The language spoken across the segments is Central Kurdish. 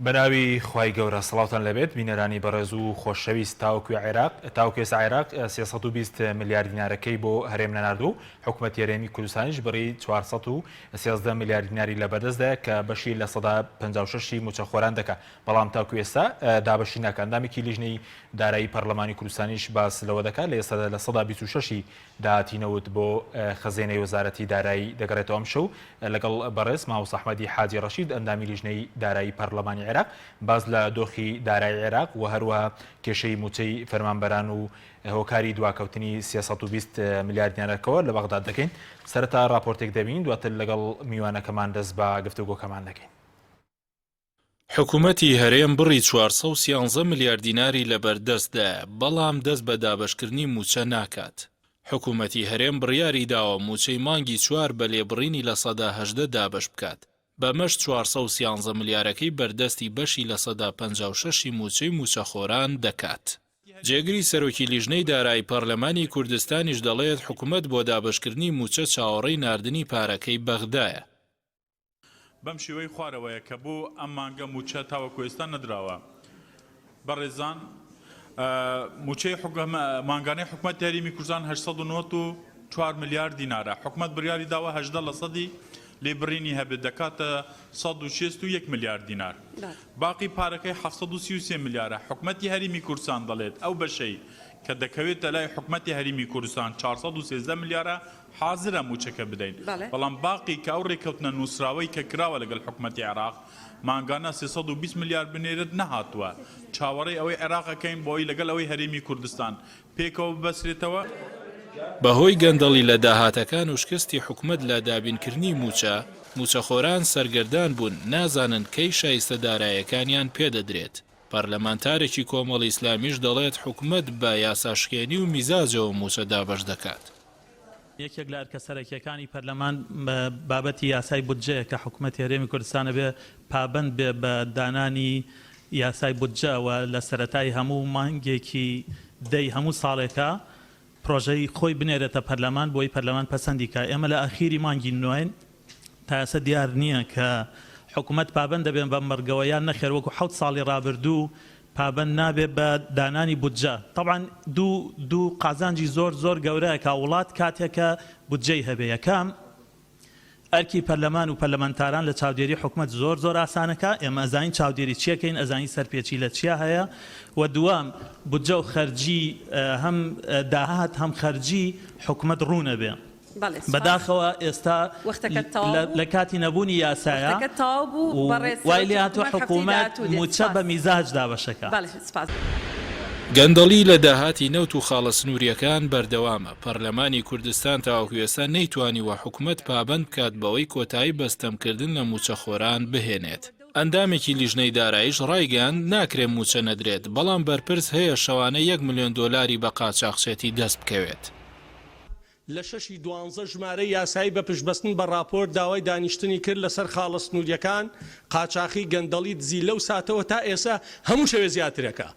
بەناوی خوای گەورە سڵاوتان لێبێت بینەرانی بەڕێز و خۆشەویست تاوەکو عێراق تاوەکو ئێستا عێراق 320 ملیار دینارەکەی بۆ هەرێم نەناردووە و حکومەتی هەرێمی کوردستانیش بڕی 413 ملیار دیناری لەبەردەستدایە کە بەشی 56% ی مووچەخۆران دەکا بەڵام تاکو ئێستا دابەشی ناکا ئەندامێکی لیژنەی دارایی پەرلەمانی کوردستانیش باس لەوە دەکات لە ئێستادا 26% ی داهاتی نەوت بۆ خەزێنەی وەزارەتی دارایی دەگەڕێتەوە ئەمشەو لەگەڵ بەڕێز مامۆستا ئەحمەدی حاجی ڕەشید ئەندامی لیژنەی دارایی پەرلەمانی عێراق باس لە دۆخی دارایی عێراق و هەروەها کێشەی مووچەی فەرمانبەران و هۆکاری دواکەوتنی 320 ملیار دینارەکەوە لە بەغداد دەکەین. سەرەتا ڕاپۆرتێک دەبینین دواتر لەگەڵ میوانەکەمان دەست بە گفتوگۆکەمان دەکەین. حکومەتی هەرێم بڕی 413 ملیار دیناری لەبەردەستدایە، بەڵام دەست بە دابەشکردنی مووچە ناکات. حکومەتی هەرێم بڕیاری داوە مووچەی مانگی چوار بە لێبڕینی 18% دابەش بکات، بەمەش 413 ملیارەکەی بەردەستی بەشی 56% ی مووچەی مووچەخۆران دەکات. جێگری سەرۆکی لیژنەی دارایی پەرلەمانی کوردستانیش دەڵێت، حکومەت بۆ دابەشکردنی مووچە چاوەڕێی ناردنی پارەکەی بەغدایە. بەم شێوەی خوارەوەیە کە بۆ ئەم مانگە مووچە تاوەکو ئێستا نەدراوە. بەڕێزان مووچەی مانگانەی حکومەتی هەرێمی کوردستان 894 ملیار دینارە. حکومەت بڕیاری داوە 18 لە سەدی لێبڕینی هەبێت دەکاتە 161 ملیار دینار. باقی پارەکەی 733 ملیارە. حکومەتی هەرێمی کوردستان دەڵێت ئەو بەشەی کە دەکەوێتە لای حکومەتی هەرێمی کوردستان 413 ملیارە حازرە مووچەکە بدەین، بەڵام باقی کە ئەو رێککەوتنە نووسراوەی کە کراوە لەگەڵ حکومەتی عێراق مانگانە 320 ملیار بنێرێت نەهاتووە، چاوەڕێی ئەوەی عێراق ئەکەین بۆ ئەوەی لەگەڵ ئەوەی هەرێمی کوردستان پێکەوە ببەسرێتەوە. بەهۆی گەندەڵی لە داهاتەکان و شکستی حکومەت لە دابینکردنی مووچە، مووچەخۆران سەرگەردان بوون، نازانن کەی شایستە دارایەکانیان پێدەدرێت. پەرلەمانتارێکی کۆمەڵی ئیسلامیش دەڵێت حکومەت بە یاساشکێنی و میزاجەوە مووچە دابەش دەکات. یەکێک لە ئەرکە سەرەکییەکانی پەرلەمان بابەتی یاسای بودجەیە کە حکومەتی هەرێمی کوردستان ئەبێ پابەند بێ بە دانانی یاسای بودجە و لە سەرەتای هەموو مانگێکی دەی هەموو ساڵێکا پرۆژەی خۆی بنێرێتە پەرلەمان بۆی پەرلەمان پەسەندی کا. ئێمە لە ئاخیری مانگی نۆین تا ئێستا دیار نییە کە حکومەت پابەند دەبێت بەم بڕگەوە یان نەخێر وەکو حەوت ساڵی ڕابردوو پابەند نابێت بە دانانی بودجە تەبعەن دوو دوو قازانجی زۆر زۆر گەورە ئەکا وڵات کاتێک کە بودجەی هەبێ یەکەم ئەرکی پەرلەمان و پەرلەمانتاران لە چاودێری حکومەت زۆر زۆر ئاسانەکا ئێمە ئەزانین چاودێری چیەکەین ئەزانین سەرپێچی لە چیا هەیە و دووەم بودجە و خەرجی هەم داهات هەم خەرجی حکومەت ڕوونەبێ. بەڵێ سوپاس. بەداخەوە ئێستا وەختەکەت تەواو بوو. لە کاتی نەبوونی یاسایە وەختەکەت تەواو بوو و بەڕێز وای سەرۆکی لێهاتووە حکومەت هەفتەی حکوومەت داهاتوو دێت. مووچە بە سوپاس. میزاج دابەشەکا. بەڵێ سوپاس. گەندەڵی لە داهاتی نەوت و خاڵە سنوورییەکان بەردەوامە، پەرلەمانی کوردستان تاوەکو ئێستا نەیتوانیوە حکومەت پابەند بکات بەوەی کۆتایی بە ستەمکردن لە مووچەخۆران بهێنێت. ئەندامێکی لیژنەی داراییش ڕایگەیاند، ناکرێ مووچە نەدرێت، بەڵام بەرپرس هەیە شەوانە یەک ملیۆن دۆلاری بە قاچاخچێتی دەست بکەوێت. لە شەشی دوانزە ژمارەی یاسایی بە پشتبەستن بە ڕاپۆرت داوای دانیشتنی کرد لەسەر خاڵە سنوورییەکان، قاچاخی، گەندەڵی، دزی لەو ساتەوە تا ئێسە هەموو شەوێ زیاترەکە.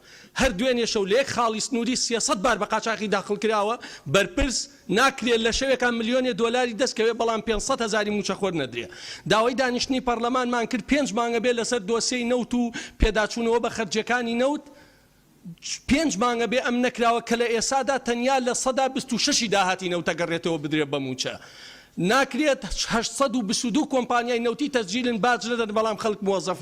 هەر دوێنێ شەو لە یەک خاڵی سنووری 300 بار بە قاچاخی داخڵ کراوە، بەرپرس ناکرێ لە شەوێکا ملیۆنێ دۆلاری دەست کەوێ بەڵام 500 هەزاری مووچەخۆر نەدرێ. داوای دانیشتنی پەڕلەمانمان کرد پێنج مانگە بێ لەسەر دۆسیەی نەوت و پێداچوونەوە بە خەرجیەکانی نەوت، پێنج مانگە بێ ئەم نەکراوە کە لە ئێسادا تەنیا 26% ی داهاتی نەوتە گەڕێتەوە بدرێت بە مووچە. ناکرێت 822 کۆمپانیای نەوتی تەسجیلن باج نەدەن بەڵام خەڵک موەزەف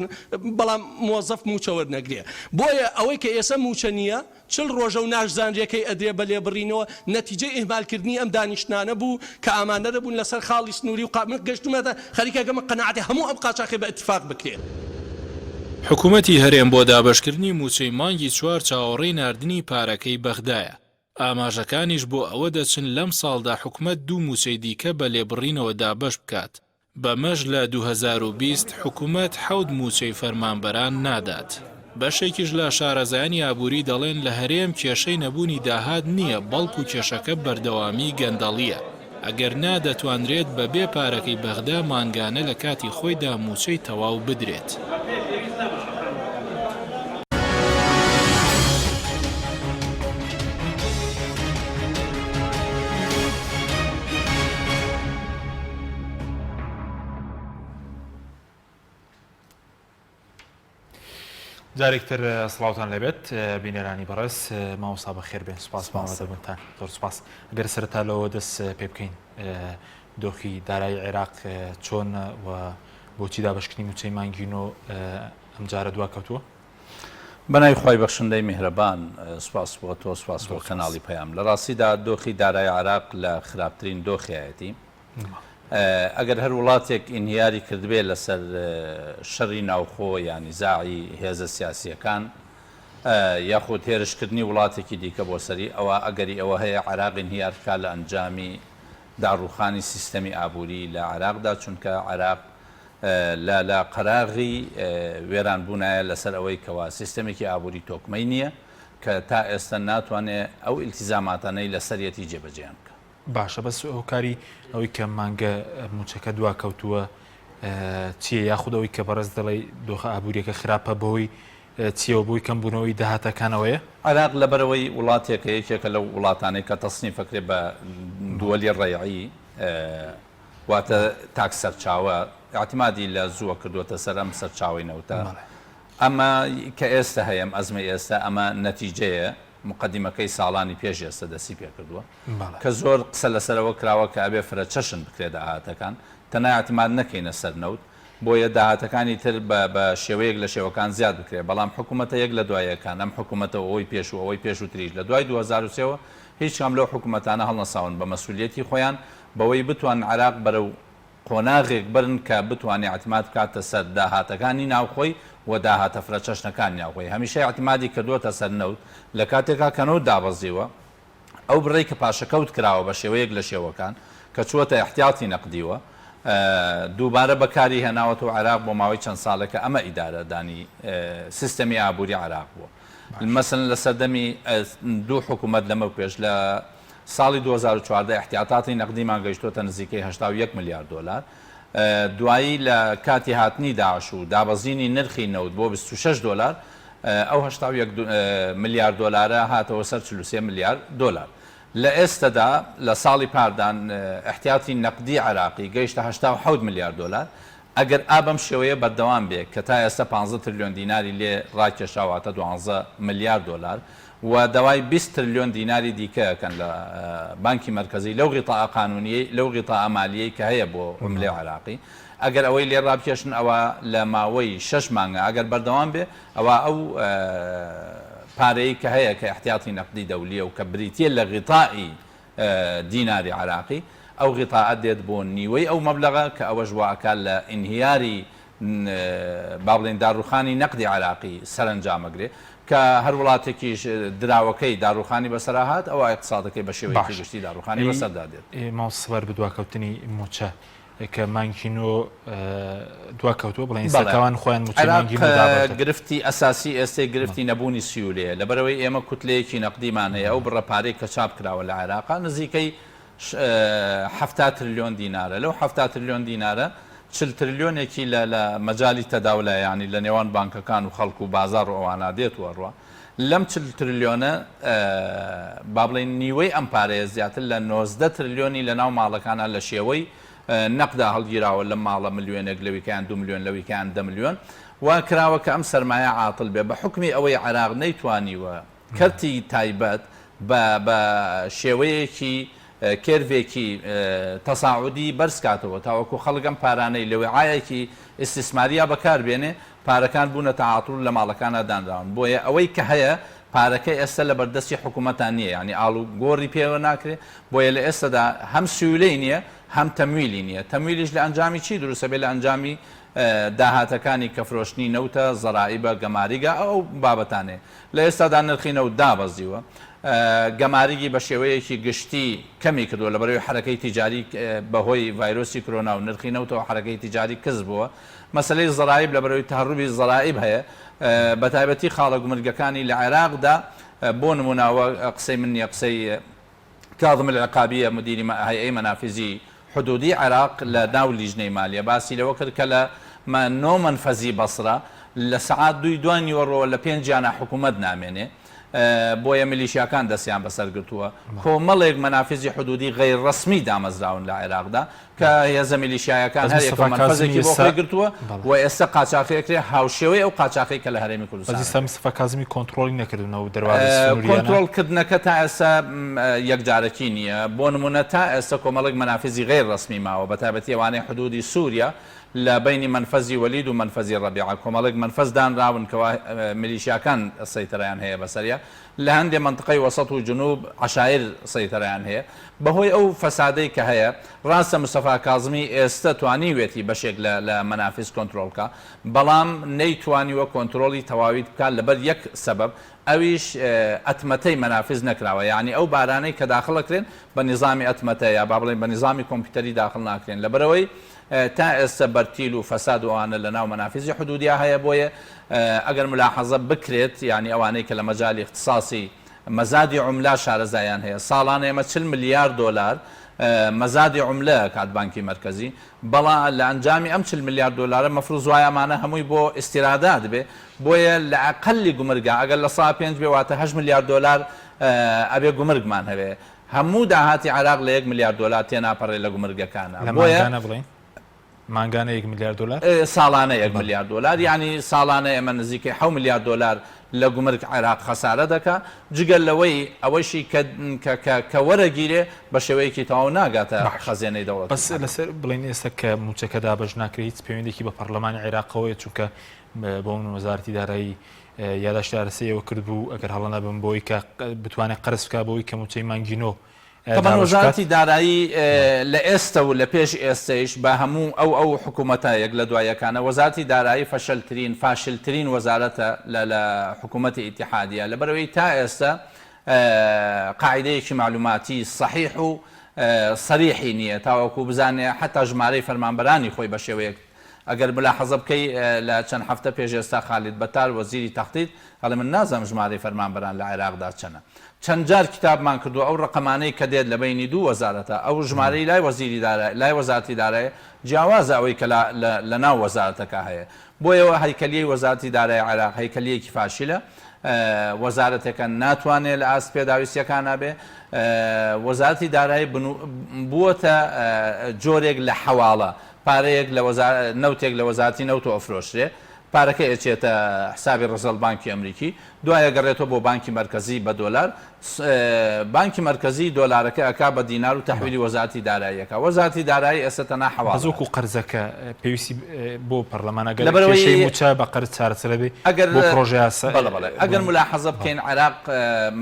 بەڵام موەزەف مووچە وەرنەگرێ. بۆیە ئەوەی کە ئێسە مووچە نییە 40 ڕۆژە و ناشزانرێ کەی ئەدرێ بە لێبڕینەوە نەتیجەی ئیهمالکردنی ئەم دانیشتنانە بوو کە ئامادە نەبوون لەسەر خاڵی سنووری و قا من گەشتوومەتە خەریکە گەمە قەناعەتێ هەموو ئەم قاچاخێ بە ئیتفاق بکرێ. حکومەتی هەرێم بۆ دابەشکردنی مووچەی مانگی چوار چاوەڕێی ناردنی پارەکەی بەغدایە، ئاماژەکانیش بۆ ئەوە دەچن لەمساڵدا حکومەت دوو مووچەی دیکە بە لێبڕینەوە دابەش بکات، بەمەش لە 2020 حکومەت حەوت مووچەی فەرمانبەران نادات. بەشێکیش لە شارەزایانی ئابووری دەڵێن لە هەرێم کێشەی نەبوونی داهات نییە، بەڵکو کێشەکە بەردەوامی گەندەڵییە، ئەگەر نا دەتوانرێت بەبێ پارەکەی بەغدا مانگانە لە کاتی خۆیدا مووچەی تەواو بدرێت. جارێک تر سڵاوتان لێبێت بینەرانی بەڕێز، مامۆستا بەخێر بێن، سوپاس بۆ ئامادەبوونتان. زۆر سوپاس. گەر سەرەتا لەوە دەست پێ بکەین دۆخی دارایی عێراق چۆنە و بۆچی دابەشکردنی مووچەی مانگی نۆ ئەمجارە دواکەوتووە؟ بەناوی خوای بەخشندەی میهرەبان، سوپاس بۆ تۆ، سوپاس بۆ کەناڵی پەیام. لە ڕاستیدا دۆخی دارای عێراق لە خراپترین دۆخیایەتی. ئەگەر هەر وڵاتێک ئینهیاری کردبێ لەسەر شەری ناوخۆ یا نیزاعی هێزە سیاسییەکان یاخود هێرشکردنی وڵاتێکی دیکە بۆ سەری، ئەوا ئەگەری ئەوە هەیە عێراق ئینهیار بکات لە ئەنجامی داڕووخانی سیستەمی ئابووری لە عێراقدا، چونکە عێراق لە لە قەراغی وێرانبوونایە لەسەر ئەوەی کەوا سیستەمێکی ئابووری تۆکمەی نییە کە تا ئێستا ناتوانێ ئەو ئیلتیزاماتانەی لەسەریەتی جێبەجێیان بکا. باشە بەس هۆکاری ئەوەی کە مانگە مووچەکە دواکەوتووە چییە یاخود ئەوەی کە بەڕێز دەڵێی دۆخە ئابووریەکە خراپە بەهۆی چیەوە بۆی کەمبوونەوەی داهاتەکانەوەیە؟ عێراق لەبەرئەوەی وڵاتێکە یەکێکە لەو وڵاتانەی کە تەسنیف ئەکرێ بە دووەلی ڕەیعی واتە تاک سەرچاوە ئیعتمادی لە زووە کردووەتە سەر ئەم سەرچاوەی نەوتە ئەمە کە ئێستە هەیە ئەم ئەزمەی ئێستە ئەمە نەتیجەیە موقەدیمەکەی ساڵانی پێش ئێستە دەستی پێکردووە کە زۆر قسە لەسەر ئەوە کراوە کە ئەبێ فرەچەشن بکرێ داهاتەکان تەنها ئیعتماد نەکەینە سەر نەوت بۆیە داهاتەکانی تر بە بە شێوەیەک لە شێوەکان زیاد بکرێ بەڵام حکومەتە یەک لە دوای یەکان ئەم حکومەتە و ئەوەی پێش و ئەوەی پێشووتریش لە دوای 2003 وە هیچ کام لەو حکومەتانە هەڵنەساون بە مەسولیەتی خۆیان بەوەی بتوانن عێراق بەرەو قۆناغێک بەرن کە بتوانێ ئیعتماد بکاتە سەر داهاتەکانی ناوخۆی و داهاتە فرەچەشنەکانی ناوخۆی هەمیشە ئیعتمادی کردووەتە سەر نەوت لە کاتێکا کە نەوت دابەزیوە ئەو بڕەی کە پاشەکەوت کراوە بە شێوەیەک لە شێوەکان کە چووەتە ئیحتیاتی نەقدیوە دووبارە بەکاری هێناوەتەوە عێراق بۆ ماوەی چەند ساڵێکە ئەمە ئیدارەدانی سیستەمی ئابووری عێراق بووە مەسەلەن لە سەردەمی دوو حکوومەت لەمەو پێش لە ساڵی 2014 ئیحتیاتاتی نەقدیمان گەیشتۆتە نزیکەی 81 ملیار دۆلار دوایی لە کاتی هاتنی داعش و دابەزینی نرخی نەوت بۆ 26 دۆلار ئەو 81 ملیار دۆلارە هاتەوە سەر 43 ملیار دۆلار. لە ئێستەدا لە ساڵی پاردان ئیحتیاتی نەقدی عێراقی گەیشتە 87 ملیار دۆلار. ئەگەر ئا بەم شێوەیە بەردەوام بێ کە تا ئێستە پانزە ترلیۆن دیناری لێ ڕاکێشا واتە دوانزە ملیار دۆلار و داوای 20 ترلیۆن دیناری دیکە ئەکەن لە بانکی مەرکەزی لەو غیتاء قانونیەی لەو غیتاء مالیەی کە هەیە بۆ عوملەی عێراقی ئەگەر ئەوەی لێ ڕابکێشن ئەوا لە ماوەی شەش مانگا ئەگەر بەردەوام بێ ئەوا ئەو پارەی کە هەیە کە ئیحتیاتی نەقدی دەولیە و کە بریتیە لە غیتائی دیناری عێراقی ئەو غیتاءە دێت بۆ نیوەی ئەو مەبلەغە کە ئەوەش وا ئەکات لە ئینهیاری با بڵێین داڕوخانی نەقدی عێراقی سەرەنجام ئەگرێ کە هەر وڵاتێکیش دراوەکەی داڕوخانی بەسەرا هات ئەوا ئیقتسادەکەی بە شێوەیەکی باش گشتی داڕوخانی ئەی بەسەردا دێت. مامۆستا سەبارەت بە دواکەوتنی مووچە کە مانگی نۆ دواکەوتووە بڵێن بەڵێ سەرکاوان خۆیان مووچەی عێراق مانگی نۆ دابەش دەکەن. گرفتی ئەساسی ئێستەی گرفتی نەبوونی سیولەیە لەبەرئەوەی ئێمە کوتلەیەکی نەقدیمان هەیە ئەو بڕە پارەی کە چاپ کراوە لە عێراقا نزیکەی 70 ترلیۆن دینارە لەو 70 ترلیۆن دینارە 40 ترلیۆنێکی لە لە مەجالی تەداولە یانی لە نێوان بانکەکان و خەڵک و بازاڕ و ئەوانە دێت و ئەڕوا لەم 40 ترلیۆنە با بڵێین نیوەی ئەم پارەیە زیاتر لە 19 ترلیۆنی لە ناو ماڵەکانە لە شێوەی نەقدا هەڵگیراوە لەم ماڵە ملیۆنێک لەویکەیان دوو ملیۆن لەویکەیان دە ملیۆن وا کراوە کە ئەم سەرمایە عاتڵ بێ بە حوکمی ئەوەی عێراق نەیتوانیوە کەرتی تایبەت بە بە شێوەیەکی کێرڤێکی تەساعودی بەرز کاتەوە تاوەکو خەڵک ئەم پارانەی لە وعایەکی ئیستیسماریا بەکار بێنێ پارەکان بوونەتە عاتڵ و لە ماڵەکانا دانراون بۆیە ئەوەی کە هەیە پارەکە ئێستا لە بەردەستی حکوومەتا نییە یانی ئاڵوگۆڕی پێوە ناکرێ بۆیە لە ئێستەدا هەم سیولەی نییە هەم تەمویلی نییە تەمویلیش لە ئەنجامی چی دروست ئەبێ لە ئەنجامی داهاتەکانی کە فرۆشتنی نەوتە زەرائیبە گەماریگە ئەو بابەتانەیە لە ئێستادا نرخی نەوت دابەزیوە گەماریگی بە شێوەیەکی گشتی کەمی کردووە لەبەرئەوەی حەرەکەی تیجاری بەهۆی ڤایرۆسی کرۆنا و نرخی نەوتەوە حەرەکەی تیجاری کز بووە مەسەلەی زەرائیب لەبەرئەوەی تەهەروبی زەرائیب هەیە بەتایبەتی خاڵە گومرگەکانی لە عێراقدا بۆ نموونە ئەوە قسەی من نییە قسەی کاظم العقابیە مدیری هەیئەی مەنافیزی حدودی عێراق لە ناو لیژنەی مالیە باسی لەوە کرد کە لە نۆ مەنفەزی بەسرە لە سەعات دووی دوای نیوەڕۆوە لە پێنجیانە حکوومەت نامێنێ. بۆیە میلیشیاکان دەستیان بەسەر گرتووە. کۆمەڵێک مەنافیزی حدودی غەیر ڕەسمی دامەزراون لە عێراقدا کە هێزە میلیشیایەکان بەس هەر یەکەو مستەفا کازمی مەنفەزێکی بۆ ئێستا خۆی گرتووە بەڵێ. و ئێستا قاچاخی ئەکرێ هاوشێوەی ئەو قاچاخەی کە لە هەرێمی بەس کوردستان ئێستا ئەکرێ. مستەفا کازمی کۆنتڕۆڵی نەکردوون ئەو دەروازە سنوورییانە؟ کۆنترۆڵ کردنەکە تا ئێستا یەکجارەکی نییە. بۆ نموونە تا ئێستا کۆمەڵێک مەنافیزی غەیر ڕەسمی ماوە بەتایبەتی ئەوانەی حدودی سووریا لە بەینی مەنفەزی وەلید و مەنفەزی ڕەبیعە کۆمەڵێک مەنفەز دانراون کەوا میلیشیاکان سەیتەرەیان هەیە بەسەریا، لە هەندێ مەنتقەی وەسەت و جنوب عەشایر سەیتەرەیان هەیە. بەهۆی ئەو فەسادەی کە هەیە، ڕاستە مستەفا کازمی ئێستە توانیوێتی بەشێک لە لە مەنافیز کۆنترۆڵ بکا، بەڵام نەیتوانیوە کۆنترۆڵی تەواویت بکا لەبەر یەک سەبەب ئەویش ئەتمەتەی مەنافیز نەکراوە یانی ئەو بارانەی کە داخڵ ئەکرێن بە نیزامی ئەتمەتە یا با بڵێین بە نیزامی کۆمپیوتەری داخڵ ناکرێن لەبەرئەوەی تا ئێستە بەرتیل و فەساد و ئەوانە لە ناو مەنافیزی حدودیا هەیە بۆیە ئەگەر ملاحەزە بکرێت یانی ئەوانەی کە لە مەجالی اختصاصی مەزادی عوملە شارەزایان هەیە ساڵانە ئێمە 40 ملیار دۆلار مەزادی عوملە ئەکات بانکی مەرکەزی بەڵا لە ئەنجامی ئەم 40 ملیار دۆلارە مەفروز وایە ئەمانە هەمووی بۆ ئیستیرادات بێ بۆیە لە ئەقەلی گومرگا ئەگەر لە سا پێنج بێ واتە هەشت ملیار دۆلار ئەبێ گومرگمان هەبێ هەموو داهاتی عێراق لە یەک ملیار دۆلار تێناپەڕێ لە گومرگەکانا لە بۆیە. مانگانە بڵێین مانگانە یەک ملیار دۆلار؟ ساڵانە یەک ملیار دۆلار یانی ساڵانە ئێمە نزیکەی حەو ملیار دۆلار لە گومرگ عێراق خەسارە دەکا جگە لەوەی ئەوەشی کە کە کە کە وەرەگیرێ بە شێوەیەکی تەواو ناگاتە باش خەزێنەی دەوڵەتی بەس عێراق. لەسەر بڵێین ئێستا کە مووچەکە دابەش ناکرێ هیچ پەیوەندێکی بە پەڕلەمانی عێراقەوەیە چونکە بۆ من وەزارەتی دارایی یاداشتی ئارەسەی ئەوە کردبوو ئەگەر هەڵە نەبم بۆی کە بتوانێت قەرز بکات بۆی کە مووچەی مانگی نۆ تەبعەن دابەش بکات. وەزارەتی دارایی لە ئێستە و لە پێش ئێستەیش بە هەموو ئەو ئەو حکوومەتە یەک لە دوای یەکانە وەزارەتی دارایی فەشەلترین فاشلترین وەزارەتە لە لە حکوومەتی ئیتیحادیە لەبەرئەوەی تا ئێستە قاعیدەیەکی مەعلوماتی سەحیح و سەریحی نییە تاوەکوو بزانێ حەتا ژمارەی فەرمانبەرانی خۆی بە شێوەیەک ئەگەر ملاحەزە بکەی لە چەند هەفتە پێش ئێستا خالید بەتال وەزیری تەختیت ئەڵێ من نازانم ژمارەی فەرمانبەران لە عێراقدا چەنە. چەند جار کیتابمان کردووە ئەو ڕەقەمانەی کە دێت لە بەینی دوو وەزارەتە ئەو ژمارەی لای وەزیری دارای لای وەزارەتی دارای جیاوازە ئەوەی کە لە لە لە ناو وەزارەتەکە هەیە. بۆیەوە هەیکەلیەی وەزارەتی دارای عێراق هەیکەلیەکی فاشیلە وەزارەتێکە ناتوانێ لە ئاست پێداویستیەکانا بێ وەزارەتی دارایی بووەتە جۆرێک لە حەواڵە پارەیەک لە وەزا نەوتێک لە وەزارەتی نەوتەوە ئەفرۆشرێ، پارەکەی ئەچێتە حسابی ڕزڵ بانکی ئەمریکی، دوای ئەگەڕێتەوە بۆ بانکی مەرکەزی بە دۆلار، بانکی مەرکەزی دۆلارەکە ئەکا بە دینار و تەحویلی وەزارەتی دارایی ئەکا، وەزارەتی دارایی ئێستا تەنها بەس حەواڵە وەکو قەرزەکە پێویستی بۆ پەرلەمان ئەگەر لەبەرئەوەی کێشەی مووچە بە قەرز چارەسەر ئەبێ ئەگەر بۆ پڕۆژە یاسا بەڵێ بەڵێ ئەگەر بڵێن ملاحەزە بەڵێ. بکەین عێراق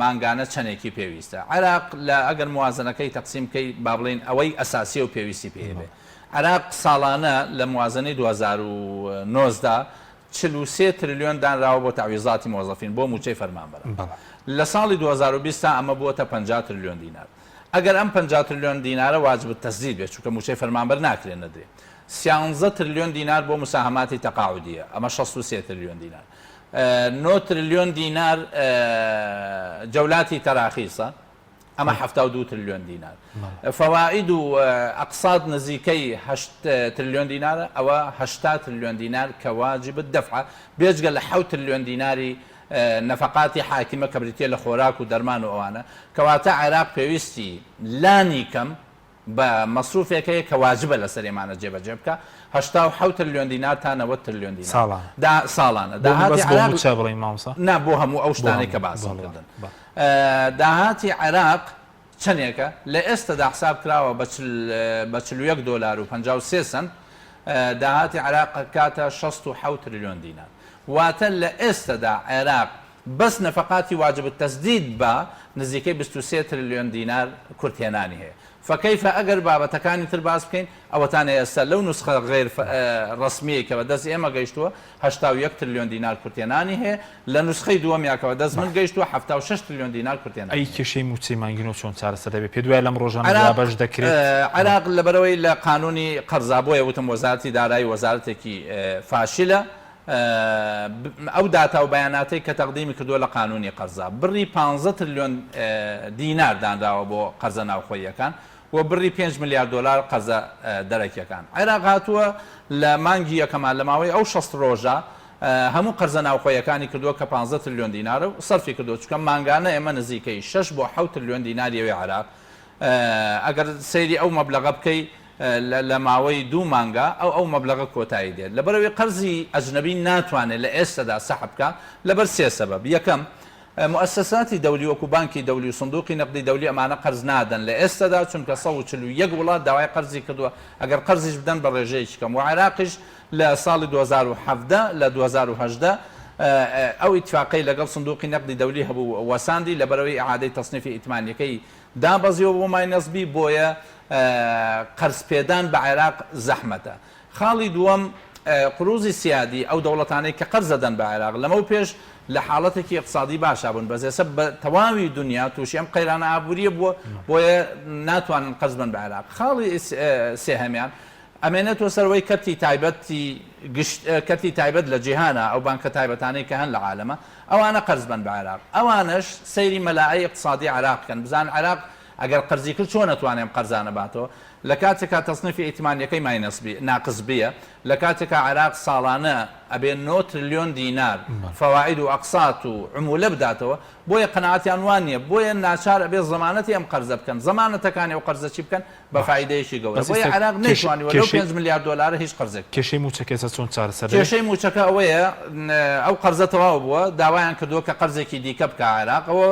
مانگانە چەنێکی پێویستە؟ عێراق لە ئەگەر موازنەکەی تەقسیم بکەی با بڵێین ئەوەی ئەساسیە و پێویستی پێی ئەبێ عێراق ساڵانە لە موازنەی 2019 43 ترلیۆن دانراوە بۆ تەعویزاتی مۆزەفین بۆ مووچەی فەرمانبەران. لە ساڵی 2020 تا ئەمە بووەتە 50 ترلیۆن دینار. ئەگەر ئەم 50 ترلیۆن دینارە واجب التسدید بێت، چونکە مووچەی فەرمانبەر ناکرێت نەدرێ. سیانزە ترلیۆن دینار بۆ مساهەماتی تەقاعودییە، ئەمە 63 ترلیۆن دینار. نۆ ترلیۆن دینار جەولاتی تەراخیسە. ئەمە 72 ترلیۆن دینار. فەوائید و ئەقسات نزیکەی هەشت ترلیۆن دینارە، ئەوە 80 ترلیۆن دینار کە واجب الدفعە، بێجگە لە حەوت ترلیۆن دیناری نەفەقاتی حاکیمە کە بریتییە لە خۆراک و دەرمان و ئەوانە. کەواتە عێراق پێویستی لانی کەم بە مەسروفێک هەیە کە واجبە لەسەر ئێمانە جێبەجێ بکا، 87 ترلیۆن دینار تا 90 ترلیۆن دینار ساڵانە. دا ساڵانە. بۆ داهاتی بەس بۆ عێراق مووچە بڵێین مامۆستا؟ نا بۆ هەموو ئەو بۆ شتانەی کە هەموو. باسم بەڵێ کردن. بەڵێ. داهاتی عێراق چەنێکە؟ لە ئێستەدا حساب کراوە بە چل بە 41 دۆلار و 53 سەنت داهاتی عێراق ئەکاتە 67 ترلیۆن دینار. واتە لە ئێستەدا عێراق بەس نەفەقاتی واجب التسدید بە نزیکەی 23 ترلیۆن دینار کورتهێنانی هەیە. فەکەیفە ئەگەر بابەتەکانی تر باس بکەین ئەوەتانە ئێستا لەو نوسخە غەیر ڕەسمیەی کە بە دەست ئێمە گەیشتووە 81 ترلیۆن دینار کورتهێنانی هەیە، لە نوسخەی دووەمیا کە بە دەست من گەیشتووە 76 ترلیۆن دینار کورتهێنانی ئەی هەیە. کێشەی مووچەی مانگی نۆ چۆن چارەسەر دەبێت؟ پێت وایە لەم ڕۆژانە عێراق دابەش دەکرێت؟ عێراق لەبەرئەوەی لە قانوونی قەرزا بۆیە وتم وەزارەتی دارایی وەزارەتێکی فاشلە ئەو داتا و بەیاناتەی کە تەقدیمی کردووە لە قانوونی قەرزا بڕی پانزە ترلیۆن دینار دانراوە بۆ قەرزە ناوخۆییەکان و بڕی پێنج ملیار دۆلار قەرزە دەرەکیەکان. عێراق هاتووە لە مانگی یەکەما لە ماوەی ئەو 60 ڕۆژە هەموو قەرزە ناوخۆیەکانی کردووە کە 15 ترلیۆن دینارە و سەرفی کردووە چونکە مانگانە ئێمە نزیکەی 6 بۆ 7 ترلیۆن دیناری ئەوێ عێراق ئەگەر سەیری ئەو مەبلەغە بکەی لە ماوەی دوو مانگا ئەو ئەو مەبلەغە کۆتایی دێت لەبەرئەوەی قەرزی ئەجنەبی ناتوانێت لە ئێستەدا سەحب بکا لەبەر سێ سەبەب یەکەم موئەسەساتی دەولی وەکو بانکی دەولی و سندوقی نەقدی دەولی ئەمانە قەرز نادەن لە ئێستەدا چونکە 141 وڵات داوای قەرزی کردووە ئەگەر قەرزیش بدەن بە ڕێژەیەکی کەم وە عێراقیش لە ساڵی 2017 لە 2018 ئەو ئیتفاقەی لەگەڵ سندوقی نەقدی دەولی هەبوو وەساندی لەبەرئەوەی ئیعادەی تەسنیفی ئیتمانیەکەی دابەزیوە بۆ minus B بۆیە قەرز پێدان بە عێراق زەحمەتە. خاڵی دووەم، قروزی سیادی، ئەو دەوڵەتانەی کە قەرز ئەدەن بە عێراق لەمەو پێش لە حاڵەتێکی ئیقتسادی باشا بوون بەس ئێستا بە تەواوی دونیا تووشی ئەم قەیرانە ئابووریە بووە بۆیە ناتوانن قەرز بەن بە عێراق. خاڵی سێهەمیان، ئەمێنێتەوە سەر ئەوەی کەرتی تایبەتی گشت کەرتی تایبەت لە جیهانا ئەو بانکە تایبەتانەی کە هەن لە عالەمە ئەوانە قەرز بەن بە عێراق ئەوانەش سەیری مەلائەی ئیقتسادی عێراق کەن بزانن عێراق ئەگەر قەرزی کرد چۆن ئەتوانێ ئەم قەرزانە باتەوە لە کاتێکا تەسنیفی ئیتمانیەکەی minus B ناقس B یە لە کاتێکا عێراق ساڵانە ئەبێ نۆ ترلیۆن دینار فەوائید و ئەقسات و عمولە بداتەوە بۆیە قەناعەتیان وا نیە بۆیە ناچار ئەبێ زەمانەتی ئەم قەرزە بکەن زەمانەتەکانی ئەو قەرزە چی بکەن بە باشە فایدەیەکی گەورە بەس بۆیە ئێستا عێراق کێشەی نەیتوانیوە لەو کێشەی پێنج ملیار دۆلارە هیچ قەرزێک بکات. کێشەی مووچەکە ئێستا چۆن چارەسەر دەبێت؟ کێشەی مووچەکە ئەوەیە ئەو قەرزە تەواو بووە داوایان کردووە کە قەرزێکی دیکە بکا عێراق ئەوە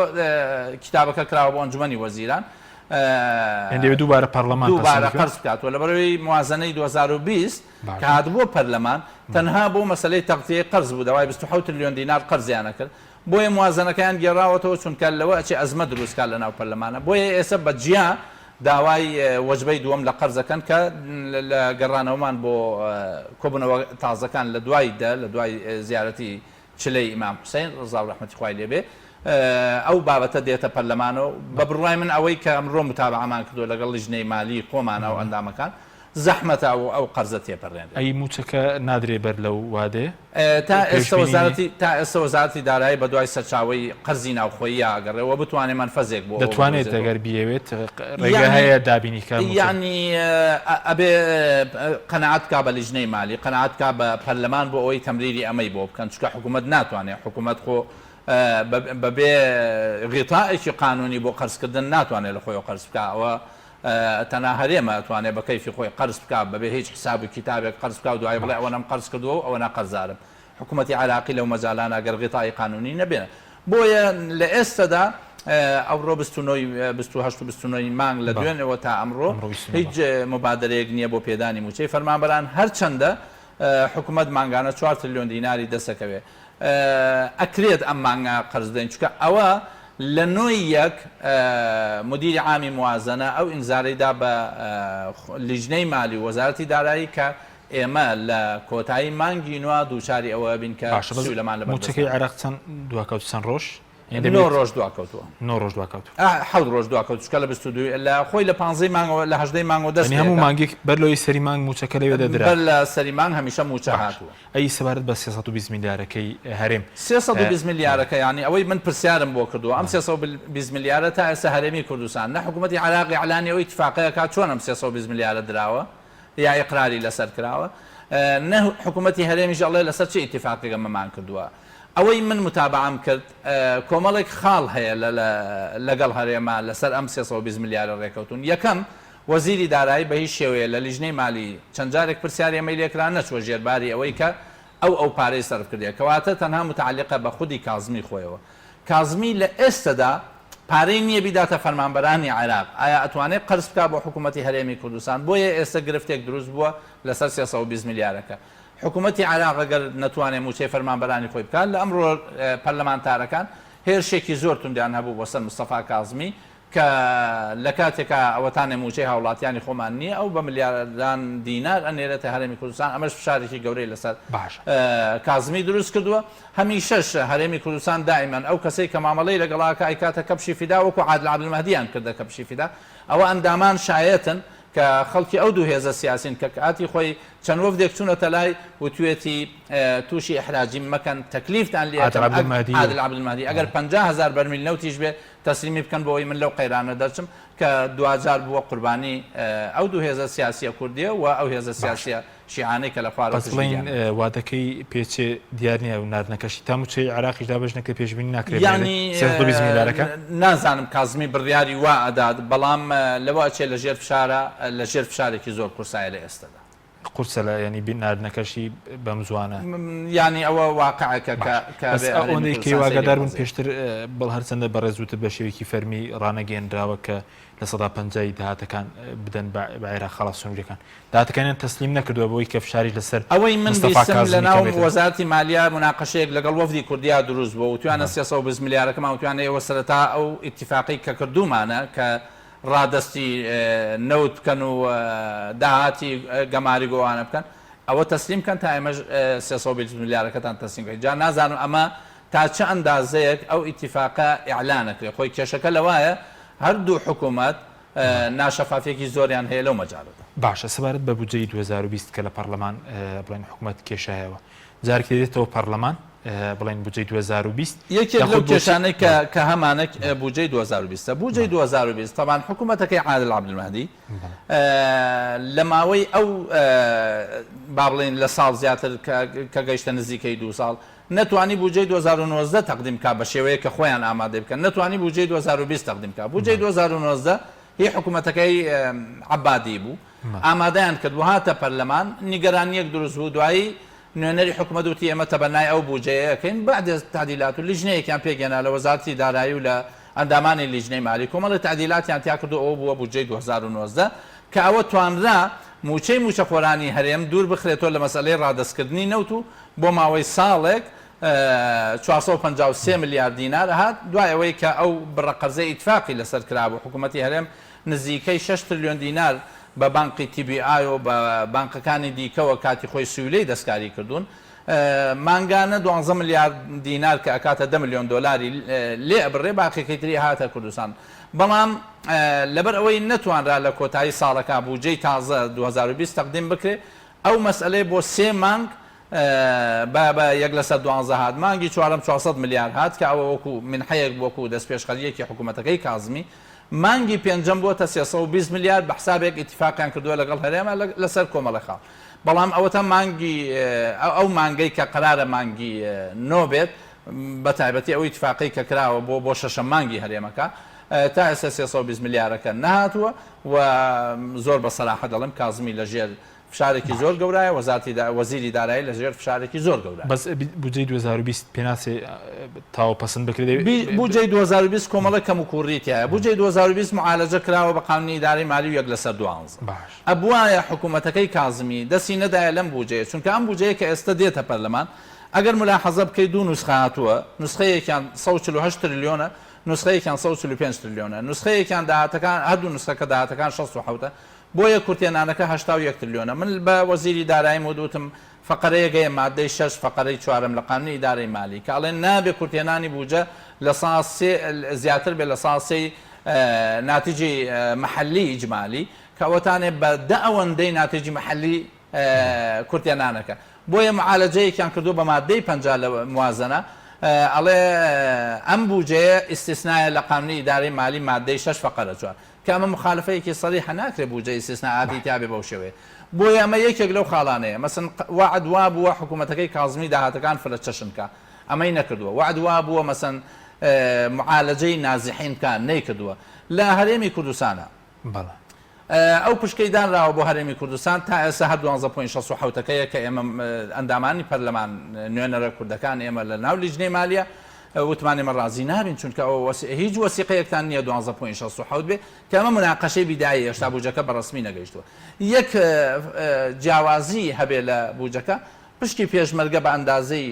کیتابەکە کراوە بۆ ئەنجومەنی وەزیران یان دەبێت دووبارە پەرلەمان پەسەندی دووبارە بکات؟ قەرز بکاتەوە لەبەرئەوەی موازەنەی 2020 کە باشە هاتبووە پەرلەمان تەنها بۆ مەسەلەی تەغتیەی قەرز بوو داوای 27 ترلیۆن دینار قەرزیان ئەکرد بۆیە موازەنەکەیان گێڕاوەتەوە چونکە لەوە ئەچێ ئەزمە دروست کات لەناو پەرلەمانە بۆیە ئێسە بە جیا داوای وەجبەی دووەم لە قەرز ئەکەن کە لە گەڕانەوەمان بۆ کۆبوونەوە تازەکان لە دوای دە لە دوای زیارەتی چلەی ئیمام حوسەین ڕەزا و ڕەحمەتی خوای لێ بێ ئەو بابەتە دێتە پەرلەمانەوە بە بڕوای من ئەوەی کە ئەمڕۆ متابەعەمان کردووە لەگەڵ لیژنەی مالی خۆمانە و ئەندامەکان زەحمەتە ئەو ئەو قەرزە تێپەرێنرێت. ئەی مووچەکە نادرێ بەر لەو وادەیە؟ تا ئێستە پێشبینی نییە؟ وەزارەتی تا ئێستە وەزارەتی دارایی بە دوای سەرچاوەی قەرزی ناوخۆییا ئەگەڕێ و بتوانێ مەنفەزێک بۆ ئەوە دەتوانێت بدۆزێتەوە. ئەگەر بیەوێت ڕێگە یەعنی هەیە دابینی کات مووچە؟ یەعنی ئەبێ قەناعەت بکا بە لیژنەی مالی، قەناعەت بکا بە پەرلەمان بۆ ئەوەی تەمریری ئەمەی بۆ بکەن، چونکە حکوومەت ناتوانێ، حکوومەت خۆ بە بێ غیتائێکی قانوونی بۆ قەرزکردن ناتوانێ لە خۆیەوە قەرز بکا، ئەوە تەنها هەرێمە ئەتوانێ بە کەیفی خۆی قەرز بکا بەبێ هیچ حساب و کیتابێک قەرز بکا و دوایی بڵێ ئەوەنەم قەرز کردووە و ئەوەنە قەرزارم حکوومەتی عێراقی لەو مەجالانە گەر غیتائی قانوونی نەبێ بۆیە لە ئێستەدا ئەوڕۆ 29 28 و 29 مانگ لە دوێنێوە تا ئەمڕۆ هیچ مبادرەیەک نییە بۆ پێدانی مووچەی فەرمانبەران هەرچەندە حکوومەت مانگانە 4 ترلیۆن دیناری دەسەکەوێ ئەکرێت ئەم مانگە قەرز بدەین چونکە ئەوە لە نۆی یەک مدیری عامی موازەنە ئەو ئینزارەی دا بە لیژنەی مالی و وەزارەتی دارایی کە ئێمە لە کۆتایی مانگی نۆ دووچاری ئەوە ئەبین کە باشە بەس سیولەمان لەبەر دەست مووچەکەی نامێنێت. عێراق چەند دواکەوت چەند ڕۆژ؟ یانی نۆ دەبێت ڕۆژ دواکەوتووە. نۆ ڕۆژ دواکەوتووە. حەوت ڕۆژ دواکەوت چونکە لە 22 لە خۆی لە پانزەی مانگەوە لە هەژدەی مانگەوە دەست یانی هەموو پێ ئەکا. مانگێک بەر لەوەی سەری مانگ مووچەکە لەوێ دەدرا. بەر لە سەری مانگ هەمیشە مووچە باشە هاتووە. ئەی سەبارەت بە 320 ملیارەکەی هەرێم. 320 ملیارەکە یانی ئەوەی من پرسیارم بۆ کردووە ئەم 320 ملیارە تا ئێستا هەرێمی کوردستان نە حکوومەتی عێراق ئیعلانی ئەو ئیتفاقەیە کات چۆن ئەم 320 ملیارە دراوە یا ئیقراری لەسەر کراوە نە حکوومەتی هەرێمیش ئەڵێ لەسەر چ ئیتفاقێک ئەمەمان کردووە ئەوەی من متابەعەم کرد کۆمەڵێک خاڵ هەیە لەگەڵ هەرێما لەسەر ئەم 320 ملیارە ڕێکەوتون یەکەم وەزیری دارایی بە هیچ شێوەیە لە لیژنەی مالی چەند جارێک پرسیاری ئەمەی لێکرا نەچووە ژێر باری ئەوەی کە ئەو ئەو پارەی سەرف کردیە کەواتە تەنها متعلقە بە خودی کازمی خۆیەوە کازمی لە ئێستەدا پارەی نیە بیداتە فەرمانبەرانی عێراق ئایا ئەتوانێ قەرز بکا بۆ حکومەتی هەرێمی کوردستان بۆیە ئێستە گرفتێک دروست بووە لەسەر 320 ملیارەکە حکومەتی عێراق ئەگەر نەتوانێ موچەی فەرمانبەرانی خۆی بکات لە ئەمڕۆ پەرلەمانتارەکان هێرشێکی زۆر توندیان هەبوو بۆ سەر مستەفا کازمی کە لە کاتێکا ئەوەتانێ مووچەی هاوڵاتیانی خۆمان نییە ئەو بە ملیاران دینار ئەنێرێتە هەرێمی کوردستان ئەمەش فشارێکی گەورەی لەسەر باشە. کازمی دروست کردووە هەمیشەش هەرێمی کوردستان دائیمەن ئەو کەسەی کە مامەڵەی لەگەڵا ئەکا ئەیکاتە کەپشی فیدا وەکو عادل عەبدولمەهدیان کردە کەپشی فیدا ئەوە ئەندامان شایەتن کە خەڵکی ئەو دوو هێزە سیاسین کە کاتی خۆی چەند وەفدێک چوونەتە لای وتوێتی تووشی ئیحراجیم مەکەن تەکلیفتان لێ عادل ئەکەم عەبدولمەهدی عادل عەبدولمەهدی ئەگەر 50 هەزار بەرمیل نەوتیش بێ. تەسلیمی بکەن بۆ ئەوەی من لەو قەیرانە دەرچم کە دواجار بووە قوربانی ئەو دوو هێزە سیاسیە کوردیە و ئەو هێزە سیاسیە شیعانەی کە لە خوارەوە بەس بڵێین پشتگیریان دەکەن. وادەکەی پێچێ دیار نیە و ناردنەکەشی تا موچەی عێراقیش دابەش نەکرێ پێشبینی ناکرێ بنێرێت یانی 320 ملیارەکە؟ نازانم کازمی بڕیاری وا ئەدات بەڵام لەوە ئەچێ لە ژێر فشارە لە ژێر فشارێکی زۆر قورسایە لە ئێستەدا. قورسە لە یانی ناردنەکەشی بەم زوانە. یانی ئەوە واقعێکە کە باش کە بەس ئەبێ هەرێمی ئەوەندەی کەی کوردستان سەیری ئەم ئاگادار بوون قەزیەیە. پێشتر بەڵ هەرچەندە بەڕێز وتت بە شێوەیەکی فەرمی ڕانەگەیەنراوە کە 50% ی داهاتەکان بدەن بە بە عێراق خاڵە سنووریەکان داهاتەکانیان تەسلیم نەکردووە بەوەی کە فشاریش لەسەر ئەوەی من مستەفا بیستم لە کازمی ناو کەمێتە. وەزارەتی مالیە موناقەشەیەک لەگەڵ وەفدی کوردیا دروست بووە وتویانە 320 ملیارەکەمان وتویانە ئێوە سەرەتا ئەو ئیتیفاقەی کە کردوومانە کە ڕادەستی نەوت بکەن و داهاتی گەماریگ و ئەوانە بکەن ئەوە تەسلیم بکەن تا ئێمەش 320 ملیارەکەتان تەسلیم بکەین جا نازانم ئەمە تا چ ئەندازەیەک ئەو ئیتیفاقە ئیعلان ئەکرێ خۆی کێشەکە لەوایە هەردوو حکوومەت ناشەفافیەکی زۆریان هەیە لەو مەجالەدا. باشە سەبارەت بە بودجەی 2020 کە لە پەڕلەمان بڵێن حکومەت کێشایەوە جارێکی دێتەوە پەڕلەمان بڵێن بودجەی 2020 یەکێک لەو یاخود بۆچی کێشانەی کە کە هەمانە بودجەی 2020 ە بودجەی 2020 تەبان حکوومەتەکەی عادل عەبدولمەهدی لە ماوەی ئەو با بڵێین لە ساڵ زیاتر کە گەیشتە نزیکەی دوو ساڵ نەتوانی بودجەی 2019 تەقدیم بکا بە شێوەیەک کە خۆیان ئامادەی بکەن، نەتوانی بودجەی 2020 تەقدیم بکا. بودجەی 2019 هی حکوومەتەکەی عەبادی بوو، ئامادەیان کرد و هاتە پەرلەمان، نیگەرانییەک دروست بوو، دوایی نوێنەری حکوومەت وتی ئێمە تەبەنای ئەو بودجەیە ئەکەین، بەعد تەعدیلات و لیژنەیەکیان پێکهێنا لە وەزارەتی دارایی و لە ئەندامانی لیژنەی مالی، کۆمەڵێ تەعدیلاتیان تیا کرد و ئەوە بووە بودجەی 2019 کە ئەوە توانرا مووچەی مووچەخۆرانی هەرێم دوور بخرێتەوە لە مەسەلەی ڕادەستکردنی نەوت و بۆ ماوەی ساڵێک 453 ملیار دینار هات، دوای ئەوەی کە ئەو بڕە قەرزەی ئیتفاقی لەسەر کرابوو، حکوومەتی هەرێم نزیکەی شەش ترلیۆن دینار بە بانقی تی بی ئای و بە بانقەکانی دیکەوە کاتی خۆی سیولەی دەستکاری کردوون، مانگانە دوانزە ملیار دینار کە ئەکاتە دە ملیۆن دۆلاری لێ ئەبڕێ، باقیەکەی تری هاتە کوردستان. بەڵام لەبەر ئەوەی نەتوانرا لە کۆتایی ساڵەکە بوجەی تازە 2020 تەقدیم بکرێ، ئەو مەسئەلەیە بۆ سێ مانگ بە بە یەک لەسەر دوانزە هات، مانگی چوارەم 400 ملیار هات کە ئەوە وەکو مینحەیەک بوو وەکو دەستپێشخەرییەکی حکوومەتەکەی کازمی، مانگی پێنجەم بووەتە 320 ملیار بە حسابێک ئیتیفاقیان کردووە لەگەڵ هەرێمە لەسەر کۆمەڵێ خاڵ. بەڵام ئەوەتا مانگی ئەو مانگەی کە قەرارە مانگی نۆ بێت بە تایبەتی ئەو ئیتیفاقەی کە کراوە بۆ بۆ شەشەم مانگی هەرێمەکە تا ئێستا 320 ملیارەکە نەهاتووە و زۆر بە سەراحەت دەڵێم کازمی لە ژێر فشارێکی زۆر گەورایە وەزارەتی وەزیری دارایی لە ژێر فشارێکی زۆر گەورایە. بەس بودجەی 2020 پێناسێ تاوە پەسند بکرێت؟ بودجەی 2020 کۆمەڵێک کەموکووڕی تیایە. بودجەی 2020 معالەجە کراوە بە قانونی ئیدارەی مالی و یەک لەسەر دوانزە. باش. ئەبوایە حکوومەتەکەی کازمی دەستی نەدایە لەم بودجەیە، چونکە ئەم بودجەیە کە ئێستە دێتە پەرلەمان ئەگەر مولاحەزە بکەی دوو نوسخە هاتووە، نوسخەیەکیان 148 ترلیۆنە، نوسخەیەکیان 145 ترلیۆنە، نوسخەیەکیان داهاتەکان هەردوو نوسخەکە داهاتەکان 67 ە، بۆیە کورتهێنانەکە 81 ترلیۆنە. من بە وەزیری داراییم وت وتم فەقەرەیەک هەیە ماددەی شەش فەقەرەی چوارەم لە قانونی ئیدارەی مالی کە ئەڵێ نابێ کورتهێنانی بوجە لە سا سێ زیاتر بێ لە سا سێی ناتیجی محەلی ئیجمالی کە ئەوەتانێ بە دە ئەوەندەی ناتیجی محەلی کورتهێنانەکە بۆیە معالەجەیەکیان کردووە بە ماددەی 50 لە موازنە ئەڵێ ئەم بوجەیە ئیستیسنایە لە قانونی ئیدارەی مالی ماددەی شەش فەقەرە چوار کە ئەمە موخالەفەیەکی سەریحە ناکرێ بوجە ئیستیسنائاتی تیا بێ بەو شێوەیە بۆیە ئەمە یەکێک لەو خاڵانەیە مەسەن وەعد وابووە حکوومەتەکەی کازمی داهاتەکان فرە چەشن کا ئەمەی نەکردووە وەعد وابووە مەسەن معالەجەی نازحین بکا نەیکردووە لە هەرێمی کوردستانە بەڵێ. ئەو پشکەی دانراوە بۆ هەرێمی کوردستان تا ئێستا هەر دوانزە point شەست و حەوتەکەیە کە ئێمە ئەندامانی پەرلەمان نوێنەرە کوردەکان ئێمە لە ناو لیژنەی مالیە وتمان ئێمە ڕازی نابین چونکە ئەوە وەسی هیچ وەسیقەیەکتان نییە دوانزە point 67 بێ کە ئەمە مناقەشەی بیدایی هێشتا بوجەکە بە ڕەسمی نەگەیشتووە یەک جیاوازی هەبێ لە بوجەکە پشکی پێشمەرگە بە ئەندازەی